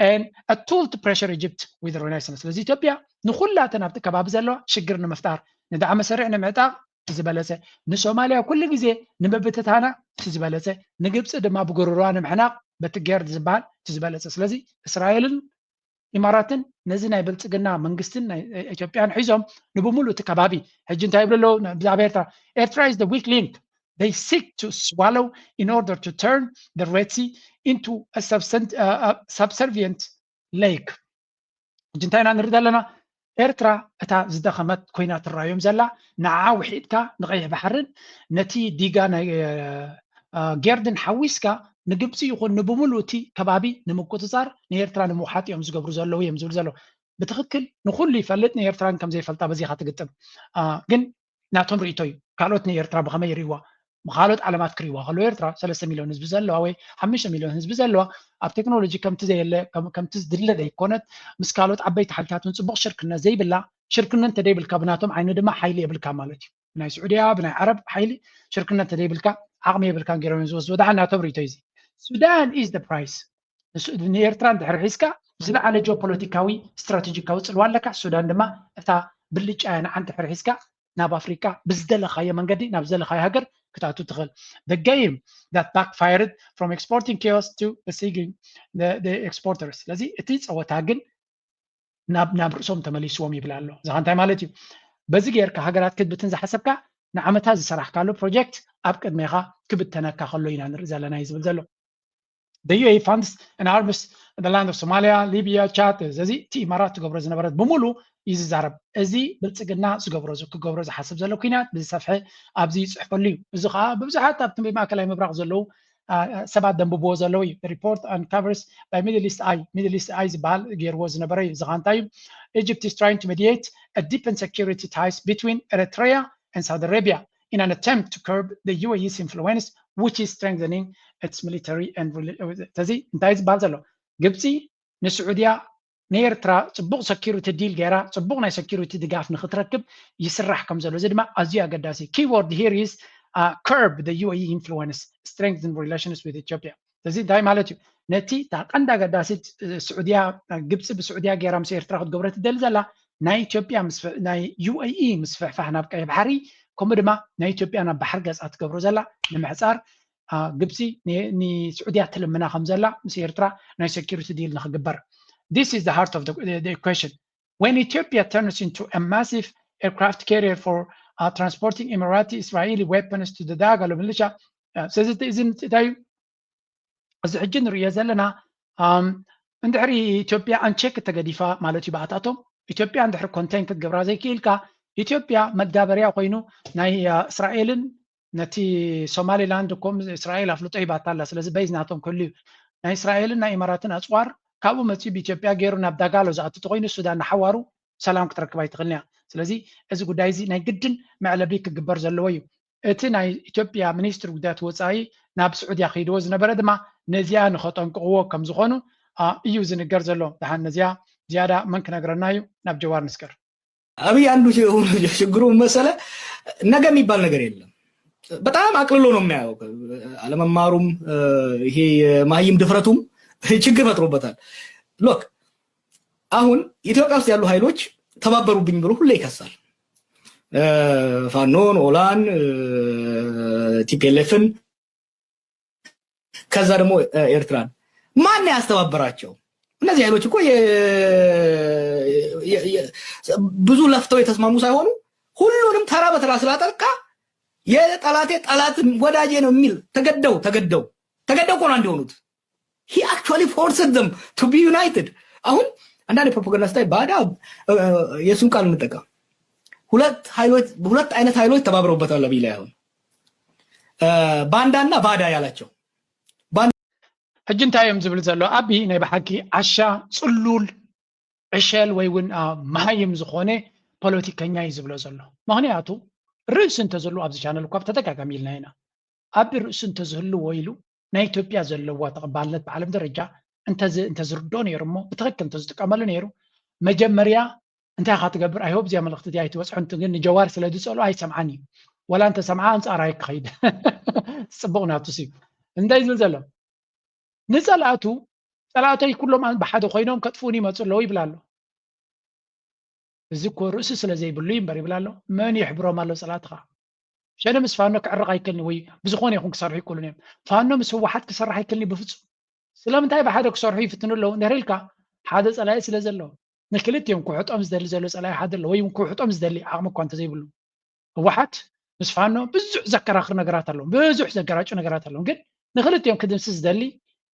and a tool to pressure Egypt with the renaissance. ስለዚ ኢትዮጵያ ንኩላተን ኣብቲ ከባቢ ዘለዋ ሽግር ንምፍጣር፣ ንዳዕመ ሰሪዕ ንምዕጣቕ እቲ ዝበለጸ፣ ንሶማልያ ኩሉ ግዜ ንምብትታና እቲ ዝበለጸ፣ ንግብፂ ድማ ብጉርሮዋ ንምሕናቕ በቲ ጌርድ ዝበሃል እቲ ዝበለጸ። ስለዚ እስራኤልን ኢማራትን ነዚ ናይ ብልፅግና መንግስትን ናይ ኢትዮጵያን ሒዞም ንብሙሉ እቲ ከባቢ ሕጂ እንታይ ይብሉ ኣለዉ? ብዛዕባ ኤርትራ፣ ኤርትራ is the weak link they seek to swallow in order to turn the Red Sea into a subservient lake. ሕጂ እንታይ ኢና ንርኢ ዘለና? ኤርትራ እታ ዝደኸመት ኮይና ትረኣዮም ዘላ፣ ንዓ ውሒጥካ ንቐይሕ ባሕርን ነቲ ዲጋ ናይ ጌርድን ሓዊስካ ንግብፂ ይኹን ንብሙሉ እቲ ከባቢ ንምቁፅፃር ንኤርትራ ንምውሓጥ እዮም ዝገብሩ ዘለዉ እዮም ዝብል ዘሎ። ብትኽክል ንኩሉ ይፈልጥ፣ ንኤርትራን ከም ዘይፈልጣ በዚኻ ትግጥም። ግን ናቶም ርእይቶ እዩ። ካልኦት ንኤርትራ ብኸመይ ይርእይዋ? ብኻልኦት ዓለማት ክርእይዋ ከለዉ ኤርትራ ሰለስተ ሚልዮን ህዝቢ ዘለዋ ወይ ሓሙሽተ ሚልዮን ህዝቢ ዘለዋ፣ ኣብ ቴክኖሎጂ ከምቲ ዘየለ፣ ከምቲ ዝድለ ዘይኮነት፣ ምስ ካልኦት ዓበይቲ ሓይልታት እውን ፅቡቕ ሽርክነት ዘይብላ፣ ሽርክነት እንተደይብልካ ብናቶም ዓይኒ ድማ ሓይሊ የብልካ ማለት እዩ። ብናይ ስዑድያ፣ ብናይ ዓረብ ሓይሊ ሽርክነት እንተደይብልካ ዓቕሚ የብልካን ገይሮም እዮም ዝወስድዎ። ደሓን ናቶም ርእይቶ እዩ እዚ። ሱዳን is the price። ንኤርትራ እንድሕር ሒዝካ ዝለዓለ ጂኦፖለቲካዊ ስትራቴጂካዊ ፅልዋ ኣለካ። ሱዳን ድማ እታ ብልጫ እያ። ንዓ እንድሕር ሒዝካ ናብ ኣፍሪቃ ብዝደለኻዮ መንገዲ ናብ ዝደለኻዮ ሃገር ክትኣቱ ትኽእል። The game that backfired from exporting chaos to besieging the, the exporters። ስለዚ እቲ ፀወታ ግን ናብ ናብ ርእሶም ተመሊስዎም ይብል ኣሎ። እዚ እንታይ ማለት እዩ? በዚ ጌርካ ሃገራት ክትብትን ዝሓሰብካ ንዓመታት ዝሰራሕካሉ ፕሮጀክት ኣብ ቅድሜኻ ክብተነካ ከሎ ኢና ንርኢ ዘለና እዩ ዝብል ዘሎ። The U A E funds and arms the land of Somalia, Libya, Chad። እዚ እቲ ኢማራት ትገብሮ ዝነበረት ብምሉ እዩ ዝዛረብ። እዚ ብልፅግና ዝገብሮ ክገብሮ ዝሓስብ ዘሎ ኩናት ብዝሰፍሐ ኣብዚ ይፅሕፈሉ እዩ። እዚ ከዓ ብብዙሓት ኣብቲ ማእከላይ ምብራቕ ዘለዉ ሰባት ደንብብዎ ዘለዉ እዩ። Report uncovers by Middle East Eye፣ Middle East Eye ዝበሃል ገይርዎ ዝነበረ እዩ። እዚ ከዓ እንታይ እዩ? Egypt is trying to mediate a deepened security ties between Eritrea and Saudi Arabia in an attempt to curb the U A E's influence, which is strengthening its military and ስለዚ እንታይ ዝበሃል ዘሎ? ግብፂ ንስዑድያ ንኤርትራ ፅቡቕ ሰኪሪቲ ዲል ገይራ ፅቡቕ ናይ ሰኪሪቲ ድጋፍ ንክትረክብ ይስራሕ ከም ዘሎ፣ እዚ ድማ ኣዝዩ ኣገዳሲ። Key word here is curb the U A E influence, strengthen relations with Ethiopia። እዚ እንታይ ማለት እዩ? ነቲ እታ ቀንዲ ኣገዳሲት ስዑድያ ግብፂ ብስዑድያ ገይራ ምስ ኤርትራ ክትገብሮ ትደሊ ዘላ ናይ ኢትዮጵያ ናይ U A E ምስፍሕፋሕ ናብ ቀይ ባሕሪ ከምኡ ድማ ናይ ኢትዮጵያ ናብ ባሕሪ ገፃ ትገብሮ ዘላ ንምሕፃር ግብፂ ንስዑድያ ትልምና ከም ዘላ ምስ ኤርትራ ናይ ሰኪሪቲ ዲል ንክግበር። This is the heart of the, the equation. When Ethiopia turns into a massive aircraft carrier for uh, transporting Emirati Israeli weapons to the Dagalo militia, ስለዚ እዚ እንታይ እዩ? እዚ ሕጂ ንርእዮ ዘለና እንድሕሪ ኢትዮጵያ ኣንቸክ ተገዲፋ ማለት እዩ ብኣታቶም። ኢትዮጵያ እንድሕሪ ኮንቴን ክትገብራ ዘይክኢልካ ኢትዮጵያ መጋበርያ ኮይኑ ናይ እስራኤልን ነቲ ሶማሊላንድ እኮ እስራኤል ኣፍልጦ ሂባታ ኣላ። ስለዚ በይዝ ናቶም ክህሉ እዩ። ናይ እስራኤልን ናይ ኢማራትን ኣፅዋር ካብኡ መፅኡ ብኢትዮጵያ ገይሩ ናብ ዳጋሎ ዝኣቱ ተኮይኑ ሱዳን ንሓዋሩ ሰላም ክትረክብ ኣይትኽእልን እያ። ስለዚ እዚ ጉዳይ እዚ ናይ ግድን መዕለቢ ክግበር ዘለዎ እዩ። እቲ ናይ ኢትዮጵያ ሚኒስትሪ ጉዳያት ወፃኢ ናብ ስዑድያ ከይድዎ ዝነበረ ድማ ነዚኣ ንኸጠንቅቕዎ ከም ዝኾኑ እዩ ዝንገር ዘሎ። ደሓን ነዚኣ ዝያዳ መን ክነግረና እዩ? ናብ ጀዋር ንስገር። ኣብይ አንዱ ችግሩ መሰለ ነገ የሚባል ነገር የለም። በጣም አቅልሎ ነው የሚያየው። አለመማሩም ይሄ የማህይም ድፍረቱም ችግር ፈጥሮበታል። ሎክ አሁን ኢትዮጵያ ውስጥ ያሉ ኃይሎች ተባበሩብኝ ብሎ ሁሌ ይከሳል። ፋኖን፣ ኦላን፣ ቲፒኤልኤፍን ከዛ ደግሞ ኤርትራን ማን ያስተባበራቸው? እነዚህ ኃይሎች እኮ ብዙ ለፍተው የተስማሙ ሳይሆኑ ሁሉንም ተራ በተራ ስላጠቃ የጠላቴ ጠላት ወዳጄ ነው የሚል ተገደው ተገደው ተገደው እኮ ነው አንድ የሆኑት። He actually forced them to be united። አሁን አንዳንድ የፕሮፓጋንዳ ስታይ ባዳ የእሱን ቃል እንጠቀም። ሁለት ኃይሎች ሁለት አይነት ኃይሎች ተባብረውበታል አብይ ላይ አሁን ባንዳና ባዳ ያላቸው። ሕጂ እንታይ እዮም ዝብል ዘሎ? ኣቢ ናይ ብሓቂ ዓሻ ጽሉል ዕሸል ወይ እውን መሃይም ዝኾነ ፖለቲከኛ እዩ ዝብሎ ዘሎ። ምክንያቱ ርእሲ እንተዘለዎ ኣብዚ ቻነል እኳ ብተደጋጋሚ ኢልና ኢና። ኣቢ ርእሲ እንተዝህልዎ ኢሉ ናይ ኢትዮጵያ ዘለዋ ተቐባልነት ብዓለም ደረጃ እንተዝርዶ ነይሩ እሞ ብትክክል እንተዝጥቀመሉ ነይሩ መጀመርያ እንታይ ኢኻ ትገብር? ኣይሆብ እዚኣ መልእኽቲ እዚኣ ኣይትበፅሖ እንትን ግን ንጀዋር ስለ ዝፀልኦ ኣይሰምዓን እዩ። ወላ እንተሰምዓ ኣንፃር ኣይክኸይድ ፅቡቕ ናቱ ሲ እንታይ ዝብል ዘሎ ንፀላእቱ ፀላእተይ ኩሎም ብሓደ ኮይኖም ከጥፍኡን ይመፁ ኣለዉ ይብል ኣሎ። እዚ እኮ ርእሲ ስለ ዘይብሉ እዩ እምበር ይብል ኣሎ። መን ይሕብሮም ኣሎ ፀላእትኻ? ሸነ ምስ ፋኖ ክዕርቕ ኣይክእልን ወይ ብዝኾነ ይኹን ክሰርሑ ይክእሉን እዮም። ፋኖ ምስ ህወሓት ክሰርሕ ኣይክእልን እዩ ብፍፁም። ስለምንታይ ብሓደ ክሰርሑ ይፍትኑ ኣለዉ እንድሕር ኢልካ ሓደ ፀላኢ ስለ ዘለዎ ንክልቲኦም ክውሕጦም ዝደሊ ዘሎ ፀላኢ ሓደ ኣሎ ወይ እውን ክውሕጦም ዝደሊ ዓቕሚ እኳ እንተዘይብሉ ህወሓት ምስ ፋኖ ብዙሕ ዘከራኽር ነገራት ኣለዎም ብዙሕ ዘገራጩ ነገራት ኣለዎም ግን ንክልቲኦም ክድምስስ ዝደሊ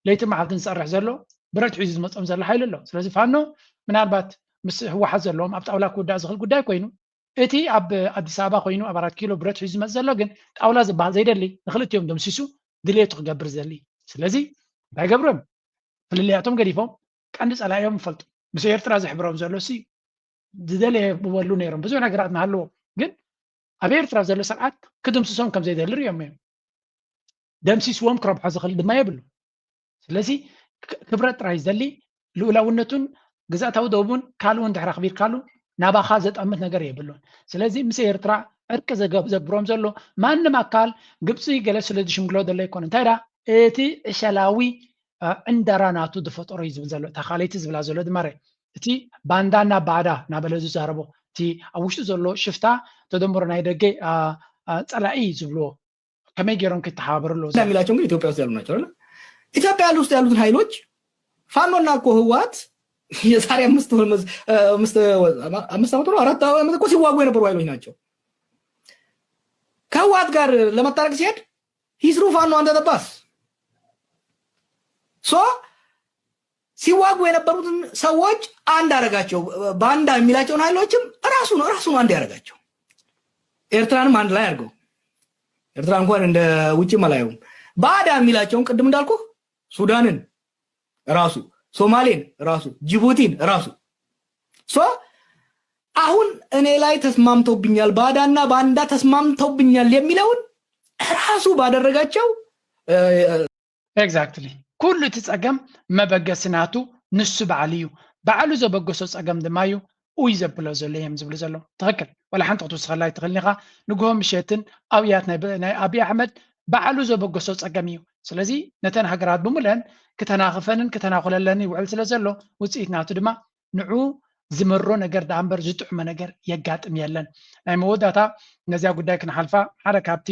ለይትን መዓልትን ዝፀርሕ ዘሎ ብረት ሒዙ ዝመፆም ዘሎ ሓይሊ ኣሎ ስለዚ ፋኖ ምናልባት ምስ ህወሓት ዘለዎም ኣብ ጣውላ ክውዳእ ዝኽእል ጉዳይ ኮይኑ እቲ ኣብ ኣዲስ ኣበባ ኮይኑ ኣብ ኣራት ኪሎ ብረት ሒዙ ዝመፅ ዘሎ ግን ጣውላ ዝበሃል ዘይደሊ ንክልቲኦም ደምሲሱ ድልየቱ ክገብር ዝደሊ ስለዚ እንታይ ገብሮም ፍልልያቶም ገዲፎም ቀንዲ ፀላኢኦም ይፈልጡ ምስ ኤርትራ ዝሕብሮም ዘሎ ሲ ዝደለየ ብበሉ ነይሮም ብዙሕ ነገራት ንሃለዎም ግን ኣብ ኤርትራ ዘሎ ስርዓት ክድምስሶም ከም ዘይደሊ ሪኦም እዮም ደምሲስዎም ክረብሖ ዝኽእል ድማ የብሉ ስለዚ ክብረት ጥራይ ዝደሊ ልኡላውነቱን ግዛእታዊ ደቡን ካልኡ እንድሕር ኣኽቢርካሉ ናባኻ ዘጠምት ነገር የብሉን ስለዚ ምስ ኤርትራ ዕርቂ ዘግብሮም ዘሎ ማንም ኣካል ግብፂ ገለ ስለ ዝሽምግሎ ዘሎ ኣይኮነ እንታይ ዳ እቲ ዕሸላዊ ዕንደራ ናቱ ዝፈጠሮ እዩ ዝብል ዘሎ እታ ካልይቲ ዝብላ ዘሎ ድማ እቲ ባንዳ እና ባዳ ናበለ ዝዛረቦ እቲ ኣብ ውሽጡ ዘሎ ሽፍታ ተደምሮ ናይ ደገ ፀላኢ እዩ ዝብልዎ ከመይ ገይሮም ክተሓባበሩ ኣለዎ የሚላቸው እንግዲህ ኢትዮጵያ ውስጥ ያሉ ናቸው አይደል? ኢትዮጵያ ውስጥ ያሉትን ኃይሎች ፋኖና እኮ ህወሓት የዛሬ አምስት ወር አምስት አምስት ዓመት ነው አራት ዓመት እኮ ሲዋጉ የነበሩ ኃይሎች ናቸው። ከህወሓት ጋር ለመታረቅ ሲሄድ he threw ፋኖ under the bus so ሲዋጉ የነበሩትን ሰዎች አንድ አረጋቸው። ባንዳ የሚላቸውን ኃይሎችም ራሱ ነው ራሱ ነው አንድ ያደረጋቸው። ኤርትራንም አንድ ላይ አድርገው ኤርትራ እንኳን እንደ ውጭ አላየውም። ባዳ የሚላቸውን ቅድም እንዳልኩ ሱዳንን ራሱ ሶማሌን ራሱ ጅቡቲን ራሱ so አሁን እኔ ላይ ተስማምተውብኛል፣ ባዳና ባንዳ ተስማምተውብኛል የሚለውን ራሱ ባደረጋቸው exactly ኩሉ እቲ ፀገም መበገሲ ናቱ ንሱ በዓሉ እዩ። በዓሉ ዘበገሶ ፀገም ድማ እዩ ኡይ ዘብሎ ዘሎ እዮም ዝብሉ ዘለዉ። ትኽክል። ዋላ ሓንቲ ክትውስኸላ ኣይትኽእልን ኢኻ። ንግሆ ምሸትን ኣብያት ናይ ኣቢይ ኣሕመድ በዓሉ ዘበገሶ ፀገም እዩ። ስለዚ ነተን ሃገራት ብምሉአን ክተናኽፈንን ክተናኹለለንን ይውዕል ስለ ዘሎ ውፅኢት ናቱ ድማ ንዑ ዝመሮ ነገር ደኣ እምበር ዝጥዕሞ ነገር የጋጥም የለን። ናይ መወዳእታ ነዚኣ ጉዳይ ክንሓልፋ ሓደ ካብቲ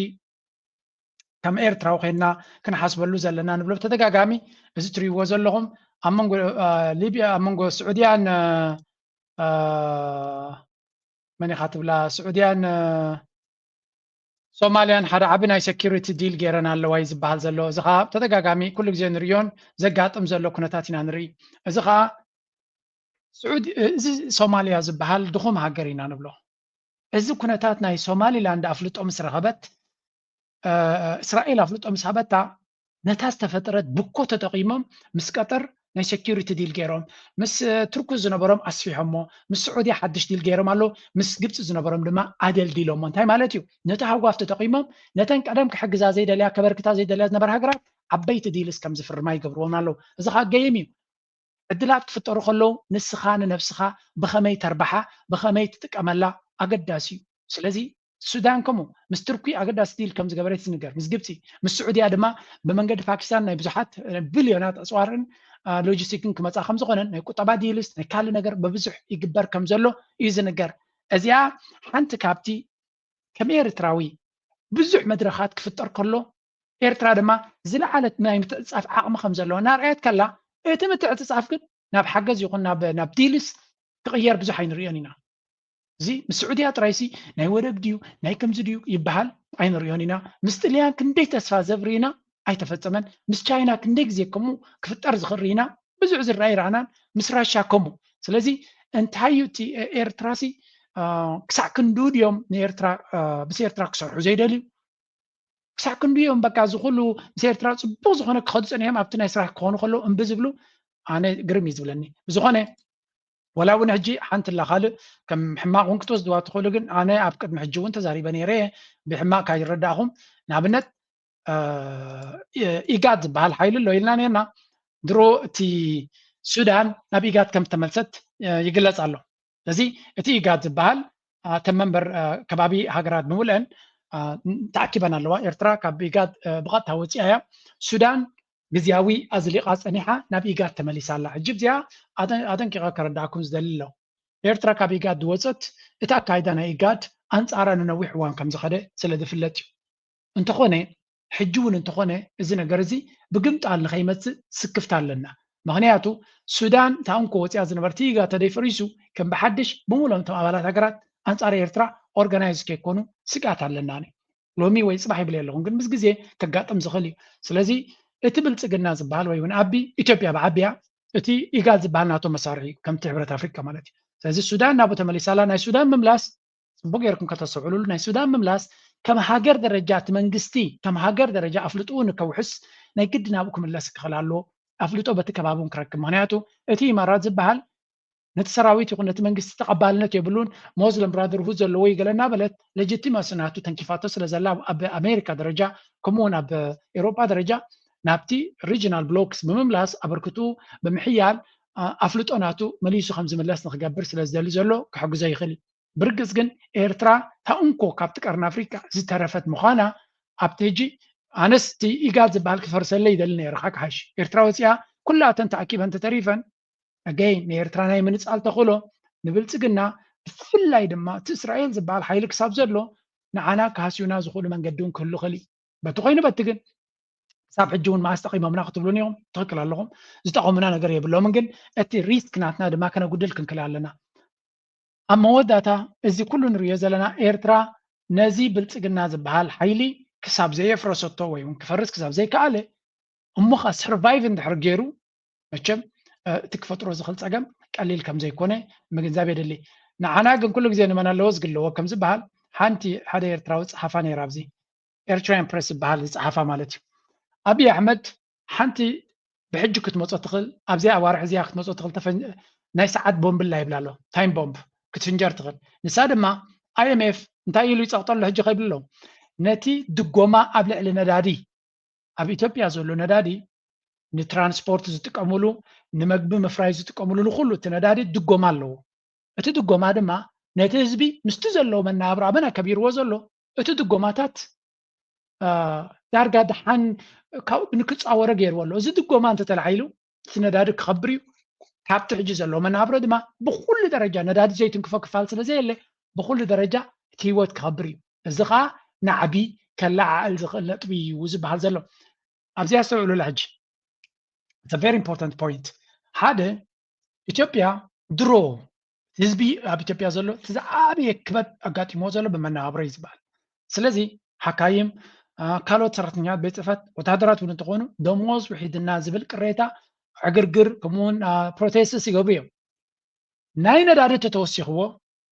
ከም ኤርትራዊ ኮይንና ክንሓስበሉ ዘለና ንብሎ ብተደጋጋሚ እዚ ትሪእዎ ዘለኹም ኣብ መንጎ ሊብያ ኣብ መንጎ ስዑድያን መን ኢኻ ትብላ ስዑድያን ሶማልያን ሓደ ዓቢ ናይ security deal ገይረን ኣለዋ እዩ ዝበሃል ዘሎ። እዚ ከዓ ተደጋጋሚ ኩሉ ግዜ ንርእዮን ዘጋጥም ዘሎ ኩነታት ኢና ንርኢ። እዚ ከዓ ስዑዲ እዚ ሶማልያ ዝበሃል ድኹም ሃገር ኢና ንብሎ። እዚ ኩነታት ናይ ሶማሊላንድ ኣፍልጦ ምስ ረኸበት እስራኤል ኣፍልጦ ምስ ሃበታ ነታ ዝተፈጠረት ብኮ ተጠቒሞም ምስ ቀጠር ናይ security deal ገይሮም ምስ ቱርኩ ዝነበሮም ኣስፊሖሞ ምስ ስዑድያ ሓድሽ deal ገይሮም ኣለዉ ምስ ግብፂ ዝነበሮም ድማ ኣደልዲሎሞ እንታይ ማለት እዩ ነቲ ሃጓፍ ተጠቒሞም ነተን ቀደም ክሕግዛ ዘይደልያ ከበርክታ ዘይደልያ ዝነበረ ሃገራት ዓበይቲ deals ከም ዝፍርማ ይገብርዎም ኣለዉ እዚ ከዓ ገይም እዩ ዕድላት ክፍጠሩ ከለዉ ንስኻ ንነብስኻ ብኸመይ ተርብሓ ብኸመይ ትጥቀመላ ኣገዳሲ እዩ ስለዚ ሱዳን ከምኡ ምስ ትርኪ ኣገዳሲ ዲል ከም ዝገበረት ዝንገር ምስ ግብፂ ምስ ስዑድያ ድማ ብመንገዲ ፓኪስታን ናይ ብዙሓት ቢልዮናት ኣፅዋርን ሎጂስቲክን ክመፃ ከም ዝኾነን ናይ ቁጠባ ዲልስ ናይ ካልእ ነገር ብብዙሕ ይግበር ከም ዘሎ እዩ ዝንገር እዚኣ ሓንቲ ካብቲ ከም ኤርትራዊ ብዙሕ መድረኻት ክፍጠር ከሎ ኤርትራ ድማ ዝለዓለት ናይ ምትዕፃፍ ዓቕሚ ከም ዘለዎ እናርኣየት ከላ እቲ ምትዕፅፃፍ ግን ናብ ሓገዝ ይኹን ናብ ዲልስ ክቕየር ብዙሕ ኣይንሪኦን ኢና እዚ ምስ ስዑድያ ጥራይሲ ናይ ወደብ ድዩ ናይ ከምዚ ድዩ ይበሃል ኣይንሪኦን ኢና ምስ ጥልያን ክንደይ ተስፋ ዘብሪ ኢና ኣይተፈፀመን ምስ ቻይና ክንደይ ግዜ ከምኡ ክፍጠር ዝኽእል ርኢና ብዙሕ ዝረኣይ ረኣናን ምስ ራሻ ከምኡ ስለዚ እንታይ እዩ እቲ ኤርትራሲ ክሳዕ ክንዱ ድዮም ንኤርትራ ምስ ኤርትራ ክሰርሑ ዘይደልዩ? ክሳዕ ክንዱ እዮም በቃ እዚ ኩሉ ምስ ኤርትራ ፅቡቅ ዝኾነ ክኸዱ ፀኒሖም ኣብቲ ናይ ስራሕ ክኾኑ ከለዉ እምቢ ዝብሉ? ኣነ ግርም እዩ ዝብለኒ። ብዝኾነ ወላ እውን ሕጂ ሓንቲ ላ ካልእ ከም ሕማቅ እውን ክትወስድዋ ትኽእሉ፣ ግን ኣነ ኣብ ቅድሚ ሕጂ እውን ተዛሪበ ነይረ እየ። ብሕማቅ ካብ ይረዳእኹም ንኣብነት ኢጋድ ዝበሃል ሓይሊ ኣሎ ኢልና ነርና። ድሮ እቲ ሱዳን ናብ ኢጋድ ከም ዝተመልሰት ይግለጽ ኣሎ። ስለዚ እቲ ኢጋድ ዝበሃል እተን መንበር ከባቢ ሃገራት ብምልአን ተኣኪበን ኣለዋ። ኤርትራ ካብ ኢጋድ ብቐጥታ ወፂኣ እያ። ሱዳን ግዝያዊ ኣዝሊቓ ፀኒሓ ናብ ኢጋድ ተመሊሳ ኣላ። ሕጂ እዚኣ ኣጠንቂቐ ከረዳእኩም ዝደሊ ኣሎ። ኤርትራ ካብ ኢጋድ ዝወፀት እቲ ኣካይዳ ናይ ኢጋድ ኣንፃራ ንነዊሕ እዋን ከም ዝኸደ ስለ ዝፍለጥ እዩ። እንተኾነ ሕጂ እውን እንተኾነ እዚ ነገር እዚ ብግምጣል ንኸይመፅእ ስክፍታ ኣለና። ምኽንያቱ ሱዳን እታ እንኮ ወፂኣ ዝነበርቲ ኢጋድ ተደይፈሪሱ ከም ብሓድሽ ብምሎም እቶም ኣባላት ሃገራት ኣንፃር ኤርትራ ኦርጋናይዝ ከይኮኑ ስግኣት ኣለና። ሎሚ ወይ ፅባሕ ይብል የለኹም፣ ግን ምስ ግዜ ከጋጥም ዝኽእል እዩ። ስለዚ እቲ ብልፅግና ዝበሃል ወይ እውን ኣቢ ኢትዮጵያ ብዓቢያ እቲ ኢጋድ ዝበሃል ናቶ መሳርሒ እዩ፣ ከምቲ ሕብረት ኣፍሪቃ ማለት እዩ። ስለዚ ሱዳን ናብኡ ተመሊሳላ። ናይ ሱዳን ምምላስ ፅቡቅ ጌርኩም ከተስተውዕሉሉ፣ ናይ ሱዳን ምምላስ ከም ሃገር ደረጃ እቲ መንግስቲ ከም ሃገር ደረጃ ኣፍልጥኡ ንከውሕስ ናይ ግዲ ናብኡ ክምለስ ክኽእል ኣለዎ። ኣፍልጦ በቲ ከባቢ እውን ክረክብ፣ ምክንያቱ እቲ ኢማራት ዝበሃል ነቲ ሰራዊት ይኹን ነቲ መንግስቲ ተቐባልነት የብሉን፣ ሞስለም ብራደርሁድ ዘለዎ እዩ ገለ እናበለት ሌጂቲማሲ ናቱ ተንኪፋቶ ስለ ዘላ ኣብ ኣሜሪካ ደረጃ ከምኡ እውን ኣብ ኤውሮጳ ደረጃ ናብቲ ሪጅናል ብሎክስ ብምምላስ ኣበርክቱ ብምሕያል ኣፍልጦ ናቱ መሊሱ ከም ዝምለስ ንክገብር ስለ ዝደሊ ዘሎ ክሕግዞ ይኽእል እዩ። ብርግፅ ግን ኤርትራ እታ እንኮ ካብቲ ቀርኒ ኣፍሪቃ ዝተረፈት ምዃና ኣብቲ ሕጂ ኣነስ እቲ ኢጋድ ዝበሃል ክፈርሰለይ ይደሊ ነይረ። ካብ ክሓሽ ኤርትራ ወፂኣ ኩላተን ተኣኪበን ተተሪፈን ኣገይን ንኤርትራ ናይ ምንፃል ተኽእሎ ንብልፅግና ብፍላይ ድማ እቲ እስራኤል ዝበሃል ሓይሊ ክሳብ ዘሎ ንዓና ክሃስዩና ዝኽእሉ መንገዲ እውን ክህሉ ይኽእል እዩ። በቲ ኮይኑ በቲ ግን ክሳብ ሕጂ እውን መዓስ ጠቒሞምና ክትብሉኒ ኢኹም። ትኽክል ኣለኹም። ዝጠቐሙና ነገር የብሎምን፣ ግን እቲ ሪስክ ናትና ድማ ከነጉድል ክንክእል ኣለና። ኣብ መወዳእታ እዚ ኩሉ ንሪኦ ዘለና ኤርትራ ነዚ ብልፅግና ዝበሃል ሓይሊ ክሳብ ዘየፍረሰቶ ወይ እውን ክፈርስ ክሳብ ዘይከኣለ እሞ ኸዓ ሰርቫይቭ እንድሕር ገይሩ መቸም እቲ ክፈጥሮ ዝኽእል ፀገም ቀሊል ከም ዘይኮነ ምግንዛብ የድሊ። ንዓና ግን ኩሉ ግዜ ንመን ኣለዎ ዝግለዎ ከም ዝበሃል ሓንቲ ሓደ ኤርትራዊ ፀሓፋ ነይራ ኣብዚ ኤርትራያን ፕሬስ ዝበሃል ዝፀሓፋ ማለት እዩ። ኣብይ ኣሕመድ ሓንቲ ብሕጂ ክትመፆ ትኽእል ኣብዚኣ ኣዋርሕ እዚኣ ክትመፆ ትኽእል ናይ ሰዓት ቦምብላ ይብላ ኣሎ። ታይም ቦምብ ክትፍንጀር ትኽእል። ንሳ ድማ ኣይኤምኤፍ እንታይ ኢሉ ይፀቕጠሎ ሕጂ ከይብሉ ኣለዉ ነቲ ድጎማ ኣብ ልዕሊ ነዳዲ ኣብ ኢትዮጵያ ዘሎ ነዳዲ ንትራንስፖርት ዝጥቀምሉ ንመግቢ ምፍራይ ዝጥቀምሉ ንኩሉ እቲ ነዳዲ ድጎማ ኣለዎ። እቲ ድጎማ ድማ ነቲ ህዝቢ ምስቲ ዘለዎ መናብሮ ኣበና ከቢርዎ ዘሎ እቲ ድጎማታት ዳርጋ ደሓን ካብኡ ንክፃወረ ገይርዎ ኣሎ። እዚ ድጎማ እንተተላዒሉ እቲ ነዳዲ ክኸብር እዩ። ካብቲ ሕጂ ዘለዎ መናብሮ ድማ ብኩሉ ደረጃ ነዳዲ ዘይትንክፎ ክፋል ስለ ዘየለ ብኩሉ ደረጃ እቲ ህይወት ክኸብር እዩ። እዚ ከዓ ናዕቢ ከለዓዕል ዝኽእል ነጥቢ እዩ ዝበሃል ዘሎ። ኣብዚ ኣስተውዕሉላ ሕጂ very important point ሓደ ኢትዮጵያ ድሮ ህዝቢ ኣብ ኢትዮጵያ ዘሎ እቲ ዝዓበየ ክበት ኣጋጢሞ ዘሎ ብመነባብሮ እዩ ዝበሃል። ስለዚ ሓካይም ካልኦት ሰራሕተኛት ቤት ፅሕፈት ወታደራት እውን እንተኾኑ ደሞዝ ውሒድና ዝብል ቅሬታ ዕግርግር ከምኡውን ፕሮቴስትስ ይገብሩ እዮም። ናይ ነዳዲ ተተወሲኽዎ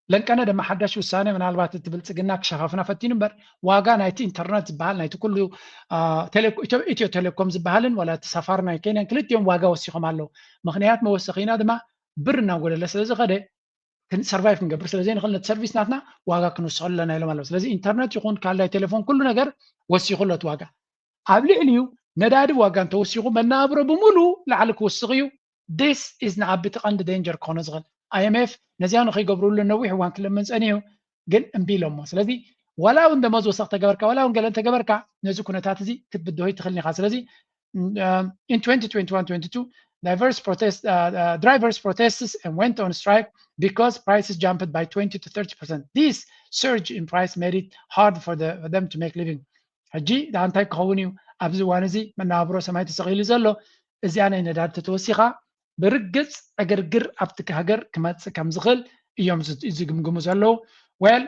ለንቀነ ድማ ሓዳሽ ውሳነ ምናልባት እቲ ብልፅግና ክሸፋፍና ፈቲኑ እምበር ዋጋ ናይቲ ኢንተርነት ዝበሃል ናይቲ ኩሉ ኢትዮ ቴሌኮም ዝበሃልን ዋላ እቲ ሳፋር ናይ ኬንያን ክልቲኦም ዋጋ ወሲኾም ኣለዉ። ምክንያት መወሰኺና ድማ ብር እናጎደለ ስለ ዝኸደ ሰርቫይቭ ክንገብር ስለ ዘይንኽእል ነቲ ሰርቪስ ናትና ዋጋ ክንውስኸሉ ኣለና ኢሎም ኣለዉ። ስለዚ ኢንተርነት ይኹን ካልእ ናይ ቴሌፎን ኩሉ ነገር ወሲኹ ኣሎ እቲ ዋጋ። ኣብ ልዕሊኡ ነዳዲ ዋጋ እንተወሲኹ መነባብሮ ብምሉ ላዕሊ ክውስኽ እዩ። ዲስ ኢዝ ንዓቢ እቲ ቀንዲ ዴንጀር ክኾኖ ዝኽእል ኣይኤምኤፍ ነዚኣ ንኸይገብርሉ ነዊሕ እዋን ክለምን ፀኒሑ ግን እምቢ ኢሎሞ። ስለዚ ዋላ እውን ደሞዝ ወሰኽ ተገበርካ ዋላ እውን ገለ እንተገበርካ ነዚ ኩነታት እዚ ክትብድሆ ይትኽእልን ኢኻ። ስለዚ in twenty twenty-one twenty-two diverse protest uh, uh, drivers protests and went on strike because prices jumped by twenty to thirty percent. This surge in price made it hard for, the, for them to make living. ሕጂ ደኣ እንታይ ክኸውን እዩ ኣብዚ እዋን እዚ መነባብሮ ሰማይ ተሰቒሉ ዘሎ? እዚኣ ናይ ነዳዲ ተተወሲኻ ብርግፅ ዕግርግር ኣብቲ ሃገር ክመፅእ ከም ዝኽእል እዮም ዝግምግሙ ዘለዉ። ወል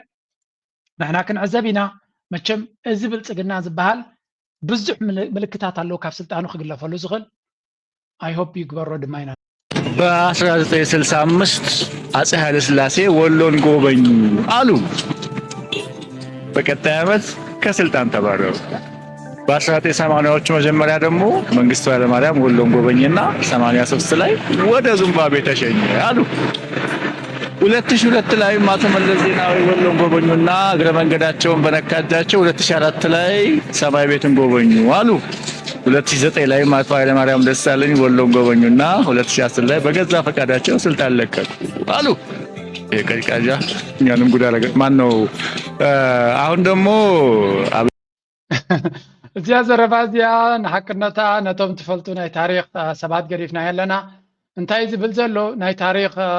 ንሕና ክንዕዘብ ኢና። መቸም እዚ ብልፅግና ዝበሃል ብዙሕ ምልክታት ኣለዉ ካብ ስልጣኑ ክግለፈሉ ዝኽእል። I hope ይግበሮ ድማ ኢና። በ1965 አጼ ኃይለሥላሴ ወሎን ጎበኙ አሉ። በቀጣይ ዓመት ከስልጣን ተባረሩ። በ1980ዎቹ መጀመሪያ ደግሞ መንግስቱ ኃይለማርያም ወሎን ጎበኘና 83 ላይ ወደ ዙምባቤ ተሸኘ አሉ። 2002 ላይ አቶ መለስ ዜናዊ ወሎን ጎበኙና እግረ መንገዳቸውን በነካ እጃቸው 2004 ላይ ሰማይ ቤትን ጎበኙ አሉ። 2009 ላይ አቶ ኃይለማርያም ደሳለኝ ወሎን ጎበኙና 2010 ላይ በገዛ ፈቃዳቸው ስልጣን ለቀቁ አሉ። ይሄ ቀዥቃዣ እኛንም ጉድ አደረገ። ማን ነው? እ፣ አሁን ደግሞ አብ- እዚኣ ዘረባ እዚኣ ንሓቅነታ ነቶም ትፈልጡ ናይ ታሪክ አ፣ ሰባት ገዲፍና ኣለና። እንታይ ዝብል ዘሎ ናይ ታሪክ አ፣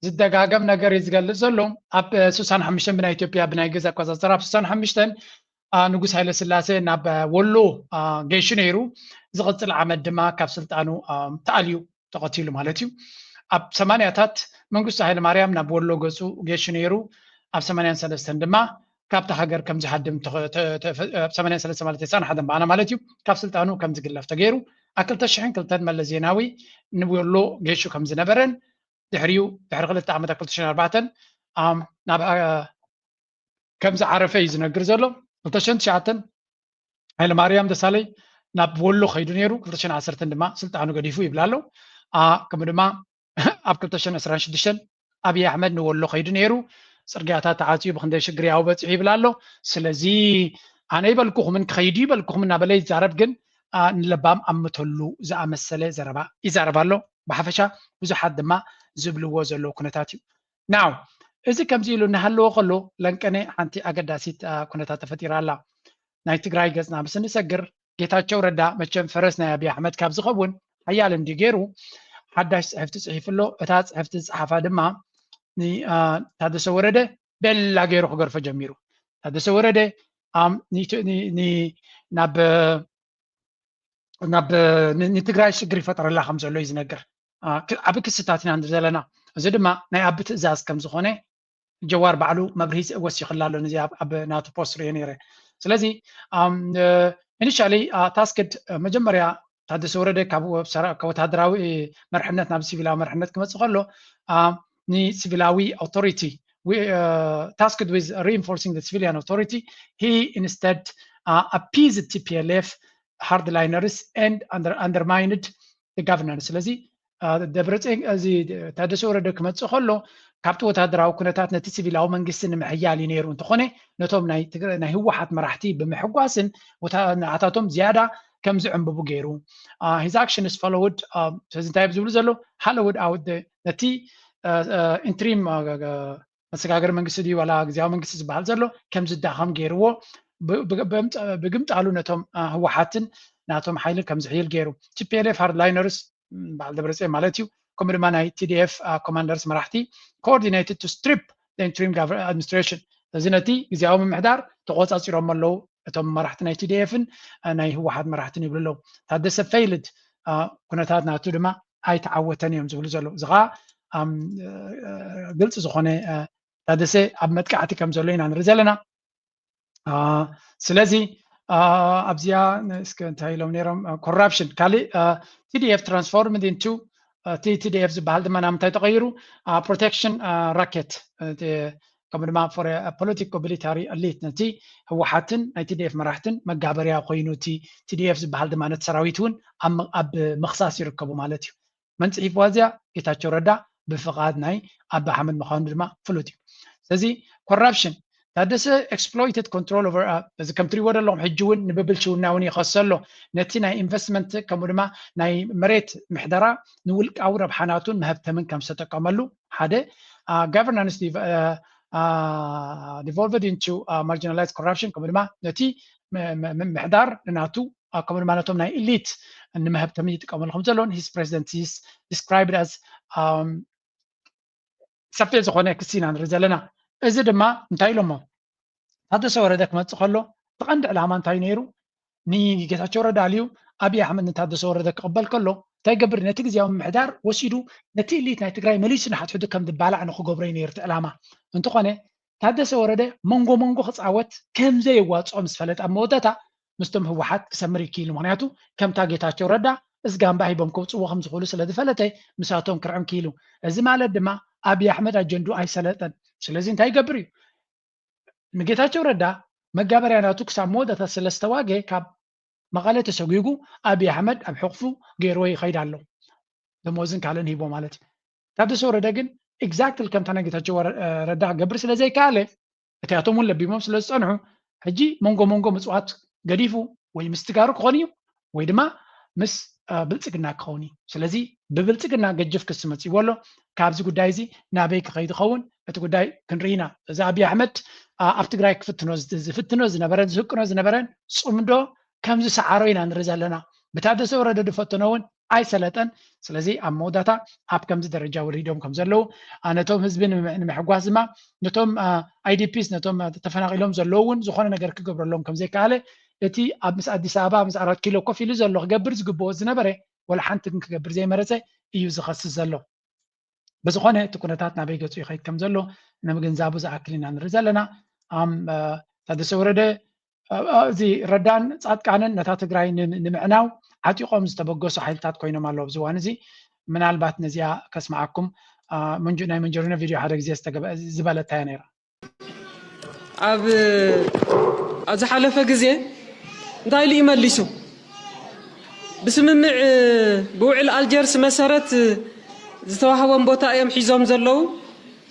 ዝደጋገም ነገር እዩ ዝገልጽ ዘሎ። ኣብ አ፣ ስሳን ሓሙሽተን ብናይ ኢትዮጵያ ብናይ ግእዝ ኣቆጻጽራ ኣብ ስሳን ሓሙሽተን አ፣ ንጉስ ኃይለ ሥላሴ ናብ አ፣ ወሎ አ፣ ገይሹ ነይሩ። ዝቕጽል ዓመት ድማ ካብ ስልጣኑ አ፣ ተኣልዩ ተቐቲሉ ማለት እዩ። ኣብ ሰማንያታት መንግስቱ ኃይለ ማርያም ናብ ወሎ ገጹ ገይሹ ነይሩ። ኣብ ሰማንያን ሰለስተን ድማ ካብታ ሃገር ከም ዝሃድም ተኸ- ተ- ተ- ኣብ ሰማንያን ሰለስተ ማለት የሳን ሓደ በዓና ማለት እዩ ካብ ስልጣኑ ከም ዝግለፍ ተገይሩ። ኣብ ክልተ ሽሕን ክልተን መለስ ዜናዊ ንወሎ ገይሹ ከም ዝነበረን ድሕሪኡ ድሕሪ ክልተ ዓመት ኣብ ክልተ ሽሕን ኣርባዕተን ኣም፣ ናብ ኣ- ከም ዝዓረፈ እዩ ዝነግር ዘሎ። ክልተ ሽሕን ትሽዓተን ኃይለ ማርያም ደሳለኝ ናብ ወሎ ከይዱ ነይሩ። ክልተ ሽሕን ዓሰርተን ድማ ስልጣኑ ገዲፉ ይብል ኣሎ። ኣ፣ ከምኡ ድማ ኣብ ክልተ ሽሕን ዕስራን ሽዱሽተን ኣብይ ኣሕመድ ንወሎ ከይዱ ነይሩ። ጽርግያታት ተዓጽዩ ብክንደይ ሽግር ያው በጺሑ ይብል ኣሎ። ስለዚ ኣነ ይበልኩኹምን ክኸይዱ ይበልኩኹም እናበለ ይዛረብ፣ ግን ኣ፣ ንለባም ኣምተሉ ዝኣመሰለ ዘረባ ይዛረብ ኣሎ። ብሓፈሻ ብዙሓት ድማ ዝብልዎ ዘለዉ ኩነታት እዩ። ናው እዚ ከምዚ ኢሉ እናሃለወ ከሎ ለንቀነ ሓንቲ ኣገዳሲት አ፣ ኩነታት ተፈጢራ ኣላ። ናይ ትግራይ ገጽና ምስ እንሰግር ጌታቸው ረዳ መቸም ፈረስ ናይ ኣብይ ኣሕመድ ካብ ዝኸውን ሓያል እንዲ ገይሩ ሓዳሽ ጽሕፍቲ ጽሒፉ ኣሎ። እታ ጽሕፍቲ ዝጸሓፋ ድማ ን- አ፣ ታደሰ ወረደ ቤላ ገይሩ ክገርፎ ጀሚሩ። ታደሰ ወረደ ኣም፣ ኒት- ኒ- ኒ- ናብ ናብ ን- ንትግራይ ሽግር ይፈጠረላ ከም ዘሎ እዩ ዝነግር። አ፣ ክ- ዓቢ ክስታት ኢና ንርኢ ዘለና። እዚ ድማ ናይ ኣቢ ትእዛዝ ከም ዝኾነ ጀዋር ባዕሉ መብርሂ ወሲኽላ ኣሎ። ነዚ ኣብ ኣብ ናቱ ፖስት ርእየ ነይረ። ስለዚ ኢኒሻሊ ታስክድ መጀመርያ ታደሰ ወረደ ካብ ወብ ሰራ- ካብ ወታደራዊ መርሕነት ናብ ሲቪላዊ መርሕነት ክመፅእ ከሎ አ፣ ንሲቪላዊ ኣውቶሪቲ tasked with reinforcing the civilian authority, he instead uh, appeased T P L F hardliners and under, undermined the governance. ስለዚ አ፣ ደብረፅዮን እዚ ታደሰ ወረደ ክመፅእ ከሎ ካብቲ ወታደራዊ ኩነታት ነቲ ሲቪላዊ መንግስቲ ንምሕያል እዩ ነይሩ። እንተኾነ ነቶም ናይ ትግረ- ናይ ህወሓት መራሕቲ ብምሕጓስን ወታ- ንዓታቶም ዝያዳ ከም ዝዕንብቡ ገይሩ። አ፣ his actions followed አ፣ ስለዚ እንታይ ዝብሉ ዘሎ ሃለውድ ኣውት ነቲ አ፣ አ፣ ኢንትሪም አ፣ አ፣ መሰጋገሪ መንግስቲ ድዩ ዋላ ግዜያዊ መንግስቲ ዝበሃል ዘሎ ከም ዝዳኸም ገይርዎ ብ- ብ- ብምፅ- ብግምጣሉ ነቶም አ፣ ህወሓትን ናቶም ሓይልን ከም ዝሕይል ገይሩ። T P L F hardliners በዓል ደብረፅዮን ማለት እዩ። ከምኡ ድማ ናይ T D F commanders መራሕቲ coordinated to strip the interim administration እዚ ነቲ ግዜያዊ ምምሕዳር ተቆፃፂሮም ኣለዉ እቶም መራሕቲ ናይ T D F ን አ፣ ናይ ህወሓት መራሕትን ይብሉ ኣለዉ። ታደሰ failed ኩነታት ናቱ ድማ ኣይተዓወተን እዮም ዝብሉ ዘለዉ። እዚ ከዓ ኣም፣ አ፣ ግልፂ ዝኾነ አ፣ ታደሰ ኣብ መጥቃዕቲ ከም ዘሎ ኢና ንርኢ ዘለና። አ፣ ስለዚ አ፣ ኣብዚኣ ን- እስከ እንታይ ኢሎም ነይሮም ኮራፕሽን ካሊእ አ፣ T D F transformed into አ፣ እቲ T D F ዝበሃል ድማ ናብ ምንታይ ተቐይሩ ፕሮቴክሽን ራኬት ከምኡ ድማ ፖለቲኮ ሚሊታሪ ኤሊት ነቲ ህወሓትን ናይ T D F መራሕትን መጋበርያ ኮይኑ እቲ T D F ዝበሃል ድማ ነቲ ሰራዊት እውን ኣብ ም- ኣብ ምኽሳስ ይርከቡ ማለት እዩ። መን ፅሒፍዋ እዚኣ? ጌታቸው ረዳ ብፍቓድ ናይ ኣቢ ኣሕመድ ምዃኑ ድማ ፍሉጥ እዩ። ስለዚ ኮራፕሽን ታደሰ exploited control over እዚ ከም ትሪእዎ ዘለኹም ሕጂ እውን ንብብልሽውና እውን ይኸሶ ኣሎ። ነቲ ናይ ኢንቨስትመንት ከምኡ ድማ ናይ መሬት ምሕደራ ንውልቃዊ ረብሓናቱን መሀብተምን ከም ዝተጠቀመሉ ሓደ governance devolved into marginalized corruption ከምኡ ድማ ነቲ ም- ም- ም- ምሕዳር ንናቱ ከምኡ ድማ ነቶም ናይ ኤሊት ንመሀብተምን ይጥቀመሉ ከም ዘለውን his president is described as ሰፊሕ ዝኾነ ክሲ ኢና ንርኢ ዘለና። እዚ ድማ እንታይ ኢሎሞ ታደሰ ወረደ ክመፅእ ከሎ እቲ ቀንዲ ዕላማ እንታይ ነይሩ? ንጌታቸው ረዳ ኣልዩ ኣብይ ኣሕመድ ንታደሰ ወረደ ክቕበል ከሎ እንታይ ገብር ነቲ ግዜያዊ ምምሕዳር ወሲዱ ነቲ ኤሊት ናይ ትግራይ መሊሱ ንሓድሕዱ ከም ዝባላዕ ንክገብሮ እዩ ነይሩ እቲ ዕላማ። እንተኾነ ታደሰ ወረደ መንጎ መንጎ ክፃወት ከም ዘየዋፅኦ ምስ ፈለጠ ኣብ መወዳእታ ምስቶም ህወሓት ክሰምር ይክኢሉ። ምክንያቱ ከምታ ጌታቸው ረዳ እዝጋምባ ሂቦም ከውፅዎ ከም ዝኽእሉ ስለ ዝፈለጠ ምሳቶም ክርዕም ክኢሉ። እዚ ማለት ድማ ኣብይ ኣሕመድ ኣጀንድኡ ኣይሰለጠን። ስለዚ እንታይ ይገብር እዩ? ንጌታቸው ረዳ መጋበርያ ናቱ ክሳብ መወዳእታ ስለ ዝተዋገ ካብ መቐለ ተሰጒጉ ኣብይ ኣሕመድ ኣብ ሕቑፉ ገይርዎ ይኸይድ ኣሎ። ደሞዝን ካልእን ሂቦ ማለት እዩ። ታደሰ ወረደ ግን exactly ከምታ ናይ ጌታቸው ረዳ ክገብር ስለ ዘይከኣለ እቲኣቶም እውን ለቢሞም ስለ ዝፀንሑ ሕጂ መንጎ መንጎ ምፅዋት ገዲፉ ወይ ምስ ትጋሩ ክኾን እዩ ወይ ድማ ምስ ብልፅግና ክኸውን እዩ። ስለዚ ብብልፅግና ገጅፍ ክሲ መፂእዎ ኣሎ። ካብዚ ጉዳይ እዚ ናበይ ክኸይድ ይኸውን እቲ ጉዳይ ክንርኢ ኢና። እዚ ኣብይ ኣሕመድ ኣብ ትግራይ ክፍትኖ ዝፍትኖ ዝነበረን ዝህቅኖ ዝነበረን ፅምዶ ከም ዝሰዓሮ ኢና ንርኢ ዘለና። ብታደሰ ወረደ ዝፈተኖ እውን ኣይሰለጠን። ስለዚ ኣብ መወዳእታ ኣብ ከምዚ ደረጃ ወሪዶም ከም ዘለዉ ነቶም ህዝቢ ንምሕጓስ ድማ ነቶም IDPs ነቶም ተፈናቒሎም ዘለዉ እውን ዝኾነ ነገር ክገብረሎም ከም ዘይከኣለ እቲ ኣብ ምስ ኣዲስ ኣበባ ምስ ኣራት ኪሎ ኮፍ ኢሉ ዘሎ ክገብር ዝግብኦ ዝነበረ ወላ ሓንቲ ግን ክገብር ዘይመረፀ እዩ ዝኸስስ ዘሎ። ብዝኾነ እቲ ኩነታት ናበይ ገፁ ይኸይድ ከም ዘሎ ንምግንዛቡ ዝኣክል ኢና ንርኢ ዘለና። ታደሰ ወረደ እዚ ረዳን ፃድቃንን ነታ ትግራይ ንምዕናው ዓጢቖም ዝተበገሱ ሓይልታት ኮይኖም ኣለዉ ኣብዚ እዋን እዚ። ምናልባት ነዚኣ ከስምዓኩም ናይ መንጀሪኖ ቪድዮ ሓደ ግዜ ዝበለታያ ነይራ። ኣብ ኣብ ዝሓለፈ ግዜ እንታይ ኢሉ እዩ መሊሱ? ብስምምዕ ብውዕል ኣልጀርስ መሰረት ዝተዋህቦም ቦታ እዮም ሒዞም ዘለዉ።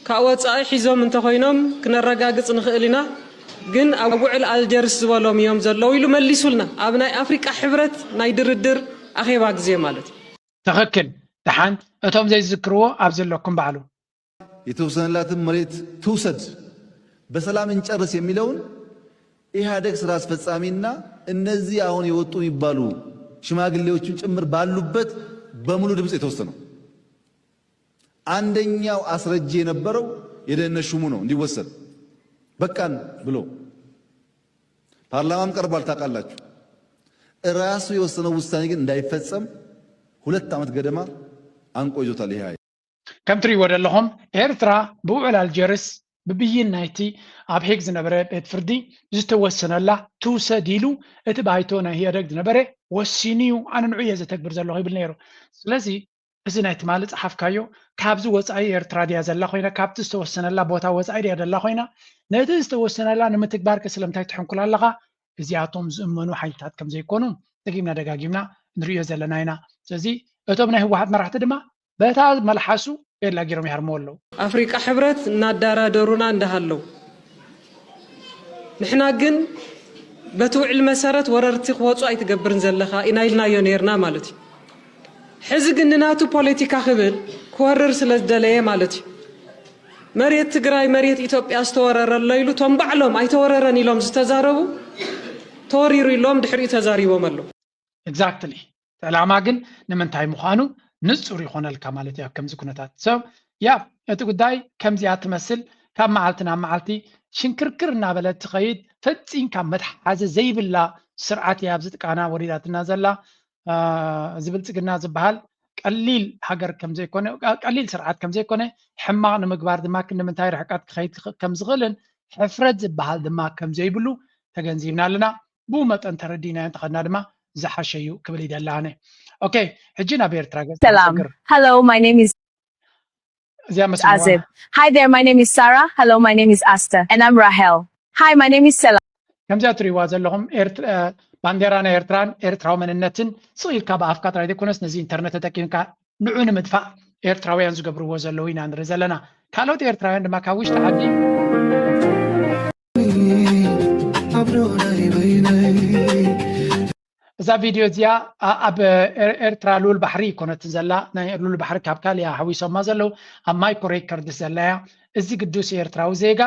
ካብ ወፃኢ ሒዞም እንተኾይኖም ክነረጋግፅ ንኽእል ኢና። ግን ኣብ ውዕል ኣልጀርስ ዝበሎም እዮም ዘለዉ ኢሉ መሊሱልና። ኣብ ናይ ኣፍሪቃ ሕብረት ናይ ድርድር ኣኼባ ግዜ ማለት እዩ። ትኽክል። ደሓን እቶም ዘይዝክርዎ ኣብ ዘለኩም ባዕሉ የተወሰነላትን መሬት ትውሰድ፣ በሰላም እንጨርስ የሚለውን ኢህአዴግ ስራ አስፈጻሚና እነዚህ አሁን የወጡ የሚባሉ ሽማግሌዎችም ጭምር ባሉበት በሙሉ ድምፅ የተወሰነው። አንደኛው አስረጂ የነበረው የደህንነት ሹሙ ነው እንዲወሰድ በቃን ብሎ። ፓርላማም ቀርቧል ታውቃላችሁ። እራሱ የወሰነው ውሳኔ ግን እንዳይፈጸም ሁለት ዓመት ገደማ አንቆ ይዞታል ይሄ ኃይል። ከም ትሪእዎ ዘለኹም ኤርትራ ብውዕል ኣልጀርስ ብብይን ናይቲ ኣብ ሄግ ዝነበረ ቤት ፍርዲ ዝተወሰነላ ትውሰድ ኢሉ እቲ ባይቶ ናይ ኢህወደግ ዝነበረ ወሲኑ እዩ። ኣነ ንዑ እየ ዘተግብር ዘለኹ ይብል ነይሩ። ስለዚ እዚ ናይ ትማሊ ጸሓፍካዮ ካብዚ ወጻኢ ኤርትራ ድያ ዘላ ኮይና ካብቲ ዝተወሰነላ ቦታ ወጻኢ ድያ ዘላ ኮይና ነቲ ዝተወሰነላ ንምትግባር ከ ስለምንታይ ትሕንኩል ኣለኻ? እዚኣቶም ዝእመኑ ሓይልታት ከም ዘይኮኑ ደጊምና ደጋጊምና ንርእዮ ዘለና ኢና። ስለዚ እቶም ናይ ህወሓት መራሕቲ ድማ በታ መልሓሱ ቤላ ገይሮም ይሃርምዎ ኣለዉ። ኣፍሪቃ ሕብረት እናዳራደሩና እንዳሃለው ንሕና ግን በቲ ውዕል መሰረት ወረርቲ ክወፁ ኣይትገብርን ዘለኻ ኢና ኢልናዮ ነይርና ማለት እዩ። ሕዚ ግን ንናቱ ፖለቲካ ክብል ክወርር ስለ ዝደለየ ማለት እዩ። መሬት ትግራይ መሬት ኢትዮጵያ ዝተወረረ ኣሎ ኢሉ እቶም ባዕሎም ኣይተወረረን ኢሎም ዝተዛረቡ ተወሪሩ ኢሎም ድሕሪኡ ተዛሪቦም ኣለዉ። Exactly። ዕላማ ግን ንምንታይ ምዃኑ ንጹር ይኾነልካ ማለት እዩ ኣብ ከምዚ ኩነታት። So yeah እቲ ጉዳይ ከምዚኣ ትመስል ካብ መዓልቲ ናብ መዓልቲ ሽንክርክር እናበለት ትኸይድ ፈጺምካ መትሓዚ ዘይብላ ስርዓት እያ ኣብዚ ጥቃና ወሪዳትና ዘላ። እዚ ብልጽግና ዝበሃል ቀሊል ሃገር ከም ዘይኮነ ቀሊል ስርዓት ከም ዘይኮነ ሕማቕ ንምግባር ድማ ክንዲ ምንታይ ርሕቀት ክኸይድ ከም ዝኽእልን ሕፍረት ዝበሃል ድማ ከም ዘይብሉ ተገንዚብና ኣለና። ብኡ መጠን ተረዲእናዮ እንተኸድና ድማ ዝሓሸ እዩ ክብል ይደሊ ኣነ። ኦኬ ሕጂ ናብ ኤርትራ ገጽ ሰላም። Hello, my name is እዚኣ መስማዕዋ ኣዜብ። Hi there, my name is Sarah. Hello, my name is Asta. And I'm Rahel. Hi, my name is Selam. ከምዚኣ ትሪእዋ ዘለኹም ኤርት- እ፣ ባንዴራ ናይ ኤርትራን ኤርትራዊ መንነትን ስቕ ኢልካ ብኣፍካ ጥራይ ዘይኮነስ ነዚ ኢንተርነት ተጠቂምካ ንዑ ንምጥፋእ ኤርትራውያን ዝገብርዎ ዘለዉ ኢና ንርኢ ዘለና። ካልኦት ኤርትራውያን ድማ ካብ ውሽጢ ዓዲ እዛ ቪድዮ እዚኣ ኣብ ኤርትራ ልኡል ባሕሪ ይኮነትን ዘላ ናይ ልኡል ባሕሪ ካብ ካልእ እያ ሓዊሶማ ዘለዉ ኣብ ማይኮ ሬከርድስ ዘላ እያ። እዚ ግዱስ ኤርትራዊ ዜጋ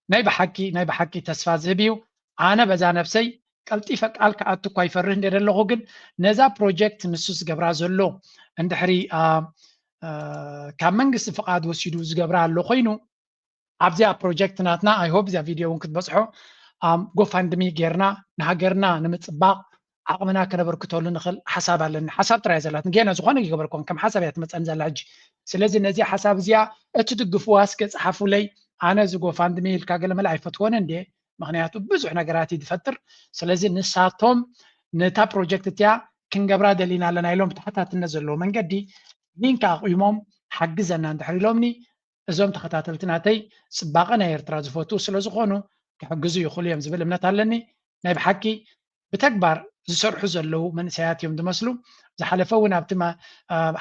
ናይ ብሓቂ ናይ ብሓቂ ተስፋ ዝህብ እዩ። ኣነ በዛ ነብሰይ ቀልጢፈ ቃል ክኣቱ እኳ ይፈርህ እንደ ዘለኹ ግን ነዛ ፕሮጀክት ንሱ ዝገብራ ዘሎ እንድሕሪ ካብ መንግስቲ ፍቓድ ወሲዱ ዝገብራ ኣሎ ኮይኑ ኣብዚኣ ፕሮጀክት ናትና I hope እዚኣ ቪድዮ እውን ክትበፅሖ ጎፋንድሚ ጌርና ንሃገርና ንምፅባቕ ዓቕምና ከነበርክተሉ ንኽእል ሓሳብ ኣለኒ። ሓሳብ ጥራይ ዘላትኒ ጌና ዝኾነ ይገበርኮን ከም ሓሳብ እያ ትመፀኒ ዘላ ሕጂ። ስለዚ ነዚ ሓሳብ እዚኣ እትድግፍዋ እስከ ፀሓፉለይ። ኣነ እዚ ጎፋንድሚ ኢልካ ገለመለ ኣይፈትወን እንዴ ምክንያቱ ብዙሕ ነገራት እዩ ዝፈጥር። ስለዚ ንሳቶም ነታ ፕሮጀክት እቲኣ ክንገብራ ደሊና ኣለና ኢሎም ብተሓታትነት ዘለዎ መንገዲ ሊንክ ኣቑሞም ሓግዘና እንድሕር ኢሎምኒ፣ እዞም ተኸታተልቲ ናተይ ጽባቐ ናይ ኤርትራ ዝፈትዉ ስለ ዝኾኑ ክሕግዙ ይኽእሉ እዮም ዝብል እምነት ኣለኒ። ናይ ብሓቂ ብተግባር ዝሰርሑ ዘለዉ መንእሰያት እዮም ዝመስሉ። ዝሓለፈ እውን ኣብቲ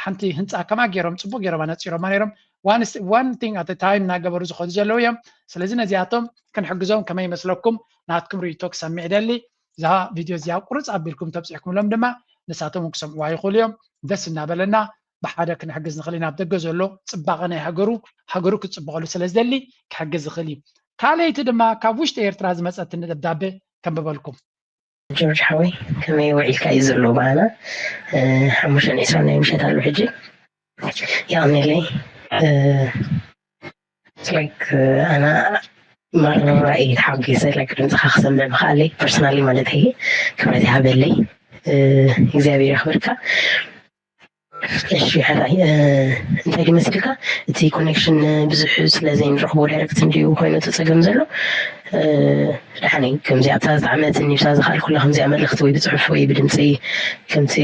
ሓንቲ ህንፃ ከማ ገይሮም ፅቡቅ ገይሮም ኣነፂሮማ ነይሮም። One thing at a time እናገበሩ ዝኸዱ ዘለዉ እዮም። ስለዚ ነዚኣቶም ክንሕግዞም ከመይ ይመስለኩም? ናትኩም ርእይቶ ክሰምዕ ይደሊ። እዛ ቪድዮ እዚኣ ቁርፅ ኣቢልኩም ተብፅሕኩምሎም ድማ ንሳቶም ክሰምዕዋ ይኽእሉ እዮም። ደስ እናበለና ብሓደ ክንሕግዝ ንኽእል ኢና። ኣብ ደገ ዘሎ ፅባቐ ናይ ሃገሩ ሃገሩ ክፅብቐሉ ስለ ዝደሊ ክሕግዝ ዝኽእል እዩ። ካልኣይቲ ድማ ካብ ውሽጢ ኤርትራ ዝመፀትኒ ደብዳቤ ከንብበልኩም። ጆርጅ ሓወይ ከመይ ውዒልካ እዩ ዘሎ ብኣና ሓሙሽተን ዒስራን ናይ ምሸት ኣሎ ሕጂ። የቐንየለይ። ላይክ ኣና ማራ እየ ተሓጒሰ ላይክ ድምፅኻ ክሰምዕ ምኽኣለይ ፐርሰናሊ ማለት እየ። ክብረት ይሃበለይ። እግዚኣብሔር ያኽብርካ። እሺ ሓራይ እንታይ ድመስልካ እቲ ኮኔክሽን ብዙሕ ስለ ዘይንረኽቦ ዳይረክት እንድዩ ኮይኑ እቲ ፀገም ዘሎ። ደሓነይ ከምዚ ኣብታ ዝጠዓመትኒ ብሳ ዝኽኣልኩላ ከምዚኣ መልእኽቲ ወይ ብፅሑፍ ወይ ብድምፂ ከምቲ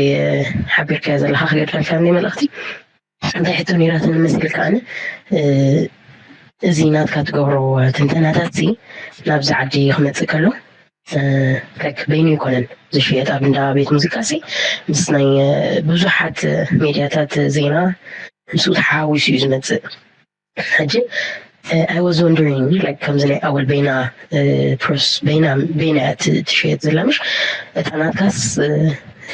ሓቢርካዮ ዘለካ ክገድፈልካ እንደ መልእኽቲ እንታይ ሕቶ ነይራትኒ መስልካ ኣነ እዚ ናትካ ትገብሮ ትንተናታት ሲ ናብዚ ዓዲ ክመፅእ ከሎ ላይክ በይኑ ይኮነን ዝሽየጥ ኣብ እንዳ ቤት ሙዚቃ ሲ ምስ ናይ ብዙሓት ሜድያታት ዜና ምስኡ ተሓዋዊሱ እዩ ዝመፅእ። ሕጂ I was wondering like ከምዚ ናይ ኣወል በይና ፕሮስ በይና በይና እያ ትሸየጥ ዘላ ምሽ እታ ናትካስ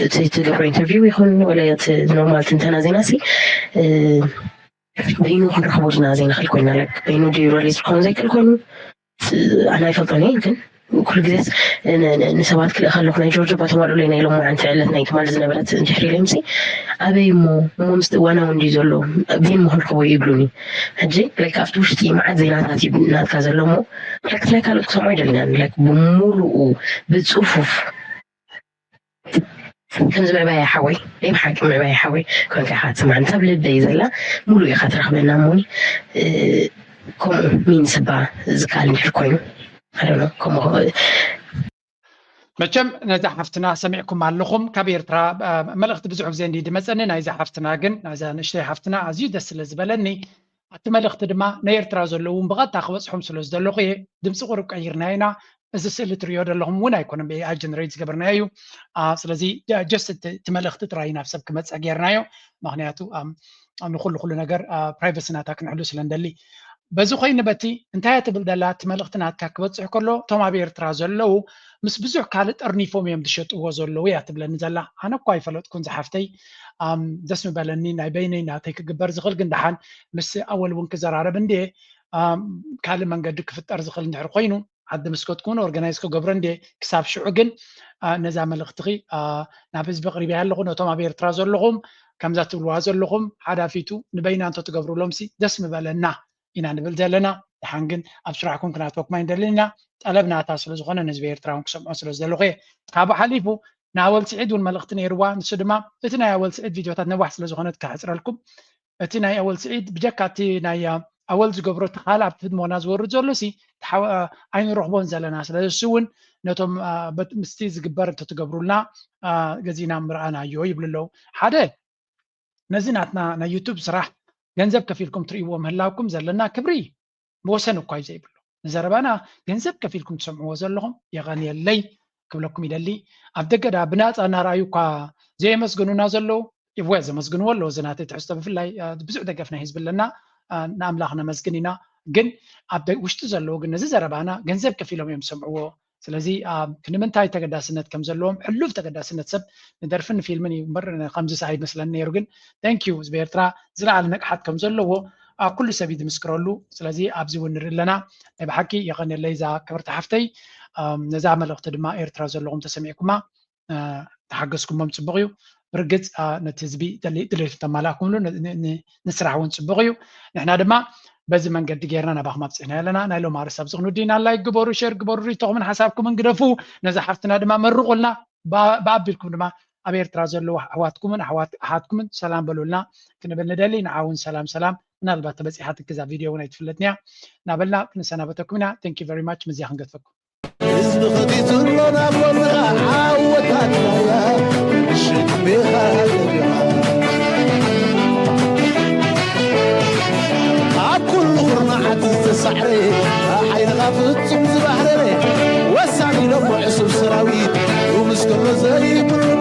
እቲ ትገብሮ ኢንተርቪው ይኹን ወላ እቲ ኖርማል ትንተና ዜና ሲ በይኑ ክንረኽቦ ድና ዘይንኽእል ኮይና በይኑ ድዩ ሪሊዝ ክኸውን ዘይክእል ኮይኑ ኣነ ኣይፈልጦን እየ ግን ኩሉ ግዜስ ንሰባት ክልእ ከለኹ ናይ ጆርጆ ባቶም ኣልዑለይ ናይ ሎማዓንቲ ዕለት ናይ ትማሊ ዝነበረት እንድሕር ኢለ ምሲ ኣበይ እሞ እሞ ምስቲ እዋናዊ እንድዩ ዘሎ ኣበይ እሞ ክንረኽቦ እዩ ይብሉኒ ሕጂ ላይክ ኣብቲ ውሽጢ መዓት ዜናታት እዩ ናትካ ዘሎ እሞ ላይክ ናይ ካልኦት ክሰምዖ ኣይደልናን ላይክ ብምሉኡ ብፅፉፍ ከምዚ ምዕባያ ሓወይ ናይ ብሓቂ ምዕባያ ሓወይ ኮንካ ኢኻ ትስማዕ እንተ ኣብ ልበይ ዘላ ሙሉእ ኢኻ ትረኽበና እሞኒ ከምኡ ሚንስ እባ ዝከኣል እንድሕር ኮይኑ ኣደኖ ከምኡ መቸም ነዛ ሓፍትና ሰሚዕኩም ኣለኹም ካብ ኤርትራ መልእኽቲ ብዙሕ ግዜ እንዲ ድመፀኒ ናይዛ ሓፍትና ግን ናይዛ ንእሽተይ ሓፍትና ኣዝዩ ደስ ስለ ዝበለኒ ኣቲ መልእኽቲ ድማ ናይ ኤርትራ ዘለዉ እውን ብቐጥታ ክበፅሖም ስለ ዝደለኹ እየ ድምፂ ቁሩብ ቀይርና ኢና እዚ ስእሊ ትሪኦ ዘለኹም እውን ኣይኮነን ብኤኣይ ጀነሬት ዝገበርናዮ እዩ ስለዚ ጀስት እቲ መልእኽቲ ጥራይ ናብ ሰብ ክመፀ ጌርናዮ ምክንያቱ ንኩሉ ኩሉ ነገር ፕራይቨሲ ናታ ክንሕሉ ስለ ንደሊ በዚ ኮይኑ በቲ እንታይ እያ ትብል ደላ እቲ መልእኽቲ ናትካ ክበፅሕ ከሎ እቶም ኣብ ኤርትራ ዘለዉ ምስ ብዙሕ ካልእ ጠርኒፎም እዮም ዝሸጥዎ ዘለዉ እያ ትብለኒ ዘላ ኣነ እኳ ኣይፈለጥኩን ዝሓፍተይ ደስ ምበለኒ ናይ በይነይ ናተይ ክግበር ዝኽእል ግን ደሓን ምስ ኣወል እውን ክዘራረብ እንድየ ካልእ መንገዲ ክፍጠር ዝኽእል እንድሕር ኮይኑ ዓዲ ምስ ከድኩ እውን ኦርጋናይዝ ክገብሮ እንድየ ክሳብ ሽዑ ግን ነዛ መልእኽትኺ ናብ ህዝቢ ኣቕሪበያ ኣለኹ ነቶም ኣብ ኤርትራ ዘለኹም ከምዛ ትብልዋ ዘለኹም ሓዳፊቱ ንበይና እንተ ትገብሩሎምሲ ደስ ምበለና ኢና ንብል ዘለና ደሓን ግን ኣብ ስራሕኩም ክናትወኩም ኣይንደልን ኢና ጠለብ ናታ ስለ ዝኾነ ንህዝቢ ኤርትራ እውን ክሰምዖ ስለ ዝደለኹ እየ ካብኡ ሓሊፉ ንኣወል ስዒድ እውን መልእኽቲ ነይርዋ ንሱ ድማ እቲ ናይ ኣወል ስዒድ ቪድዮታት ነዋሕ ስለ ዝኾነት ክሕፅረልኩም እቲ ናይ ኣወል ስዒድ ብጀካ እቲ ናይ ኣወል ዝገብሮ እቲ ካልእ ኣብቲ ህድሞና ዝወርድ ዘሎ ሲ ኣይንረኽቦን ዘለና ስለዚ እሱ እውን ነቶም ምስቲ ዝግበር እንተትገብሩልና ገዚእና ምርኣናዮ ይብሉ ኣለዉ ሓደ ነዚ ናትና ናይ ዩቱብ ስራሕ ገንዘብ ከፊልኩም ትርእይዎ ምህላውኩም ዘለና ክብሪ ብወሰን እኳ እዩ ዘይብሉ ንዘረባና ገንዘብ ከፊልኩም ትሰምዕዎ ዘለኹም የቐንየለይ ክብለኩም ይደሊ ኣብ ደገ ዳ ብናፃ እናረኣዩ እኳ ዘየመስግኑና ዘለዉ እወ ዘመስግንዎ ኣለዉ እዚ ናተይ ትሕዝቶ ብፍላይ ብዙሕ ደገፍ ናይ ህዝቢ ኣለና ንኣምላኽ ነመስግን ኢና ግን ኣብ ውሽጢ ዘለዉ ግን ነዚ ዘረባና ገንዘብ ከፊሎም እዮም ዝሰምዕዎ ስለዚ ክንምንታይ ተገዳስነት ከም ዘለዎም ሕሉፍ ተገዳስነት ሰብ ንደርፍን ንፊልምን እዩ እምበር ከምዚ ሰ ኣይመስለን ነይሩ ግን thank you ህዝቢ ኤርትራ ዝለዓለ ንቕሓት ከም ዘለዎ ኩሉ ሰብ እዩ ዝምስክረሉ ስለዚ ኣብዚ እውን ንርኢ ኣለና ናይ ብሓቂ የቐንየለይ እዛ ክብርቲ ሓፍተይ ነዛ መልእኽቲ ድማ ኤርትራ ዘለኹም ተሰሚዕኩማ ተሓገዝኩሞም ፅቡቕ እዩ ብርግፅ ነቲ ህዝቢ ድሌቱ ተማላእኩምሉ ንስራሕ እውን ፅቡቕ እዩ ንሕና ድማ በዚ መንገዲ ጌርና ናባኹም ኣብፅሕና ኣለና ናይ ሎም ኣርስ ኣብዚ ክንውዲና ላይክ ግበሩ ሸር ግበሩ ሪቶኹምን ሓሳብኩምን ግደፉ ነዛ ሓፍትና ድማ መርቑልና ብኣቢልኩም ድማ ኣብ ኤርትራ ዘለዉ ኣሕዋትኩምን ኣሓትኩምን ሰላም በሉልና ክንብል ንደሊ ንዓውን ሰላም ሰላም ምናልባት ተበፂሓትክ እዛ ቪድዮ እውን ኣይትፍለጥንያ እናበልና ክንሰናበተኩም ኢና thank you very much ምስዚኣ ክንገድፈኩም ህዝቢ ከፊቱ ኣሎ ናብ ጎንኻ ዓወታትና እያ ምሽት ፍጹም ዝባህረረ ወሳኒ ኢሎሞ ዕሱብ ሰራዊት ሩምስ ከሎ ዘይብሉ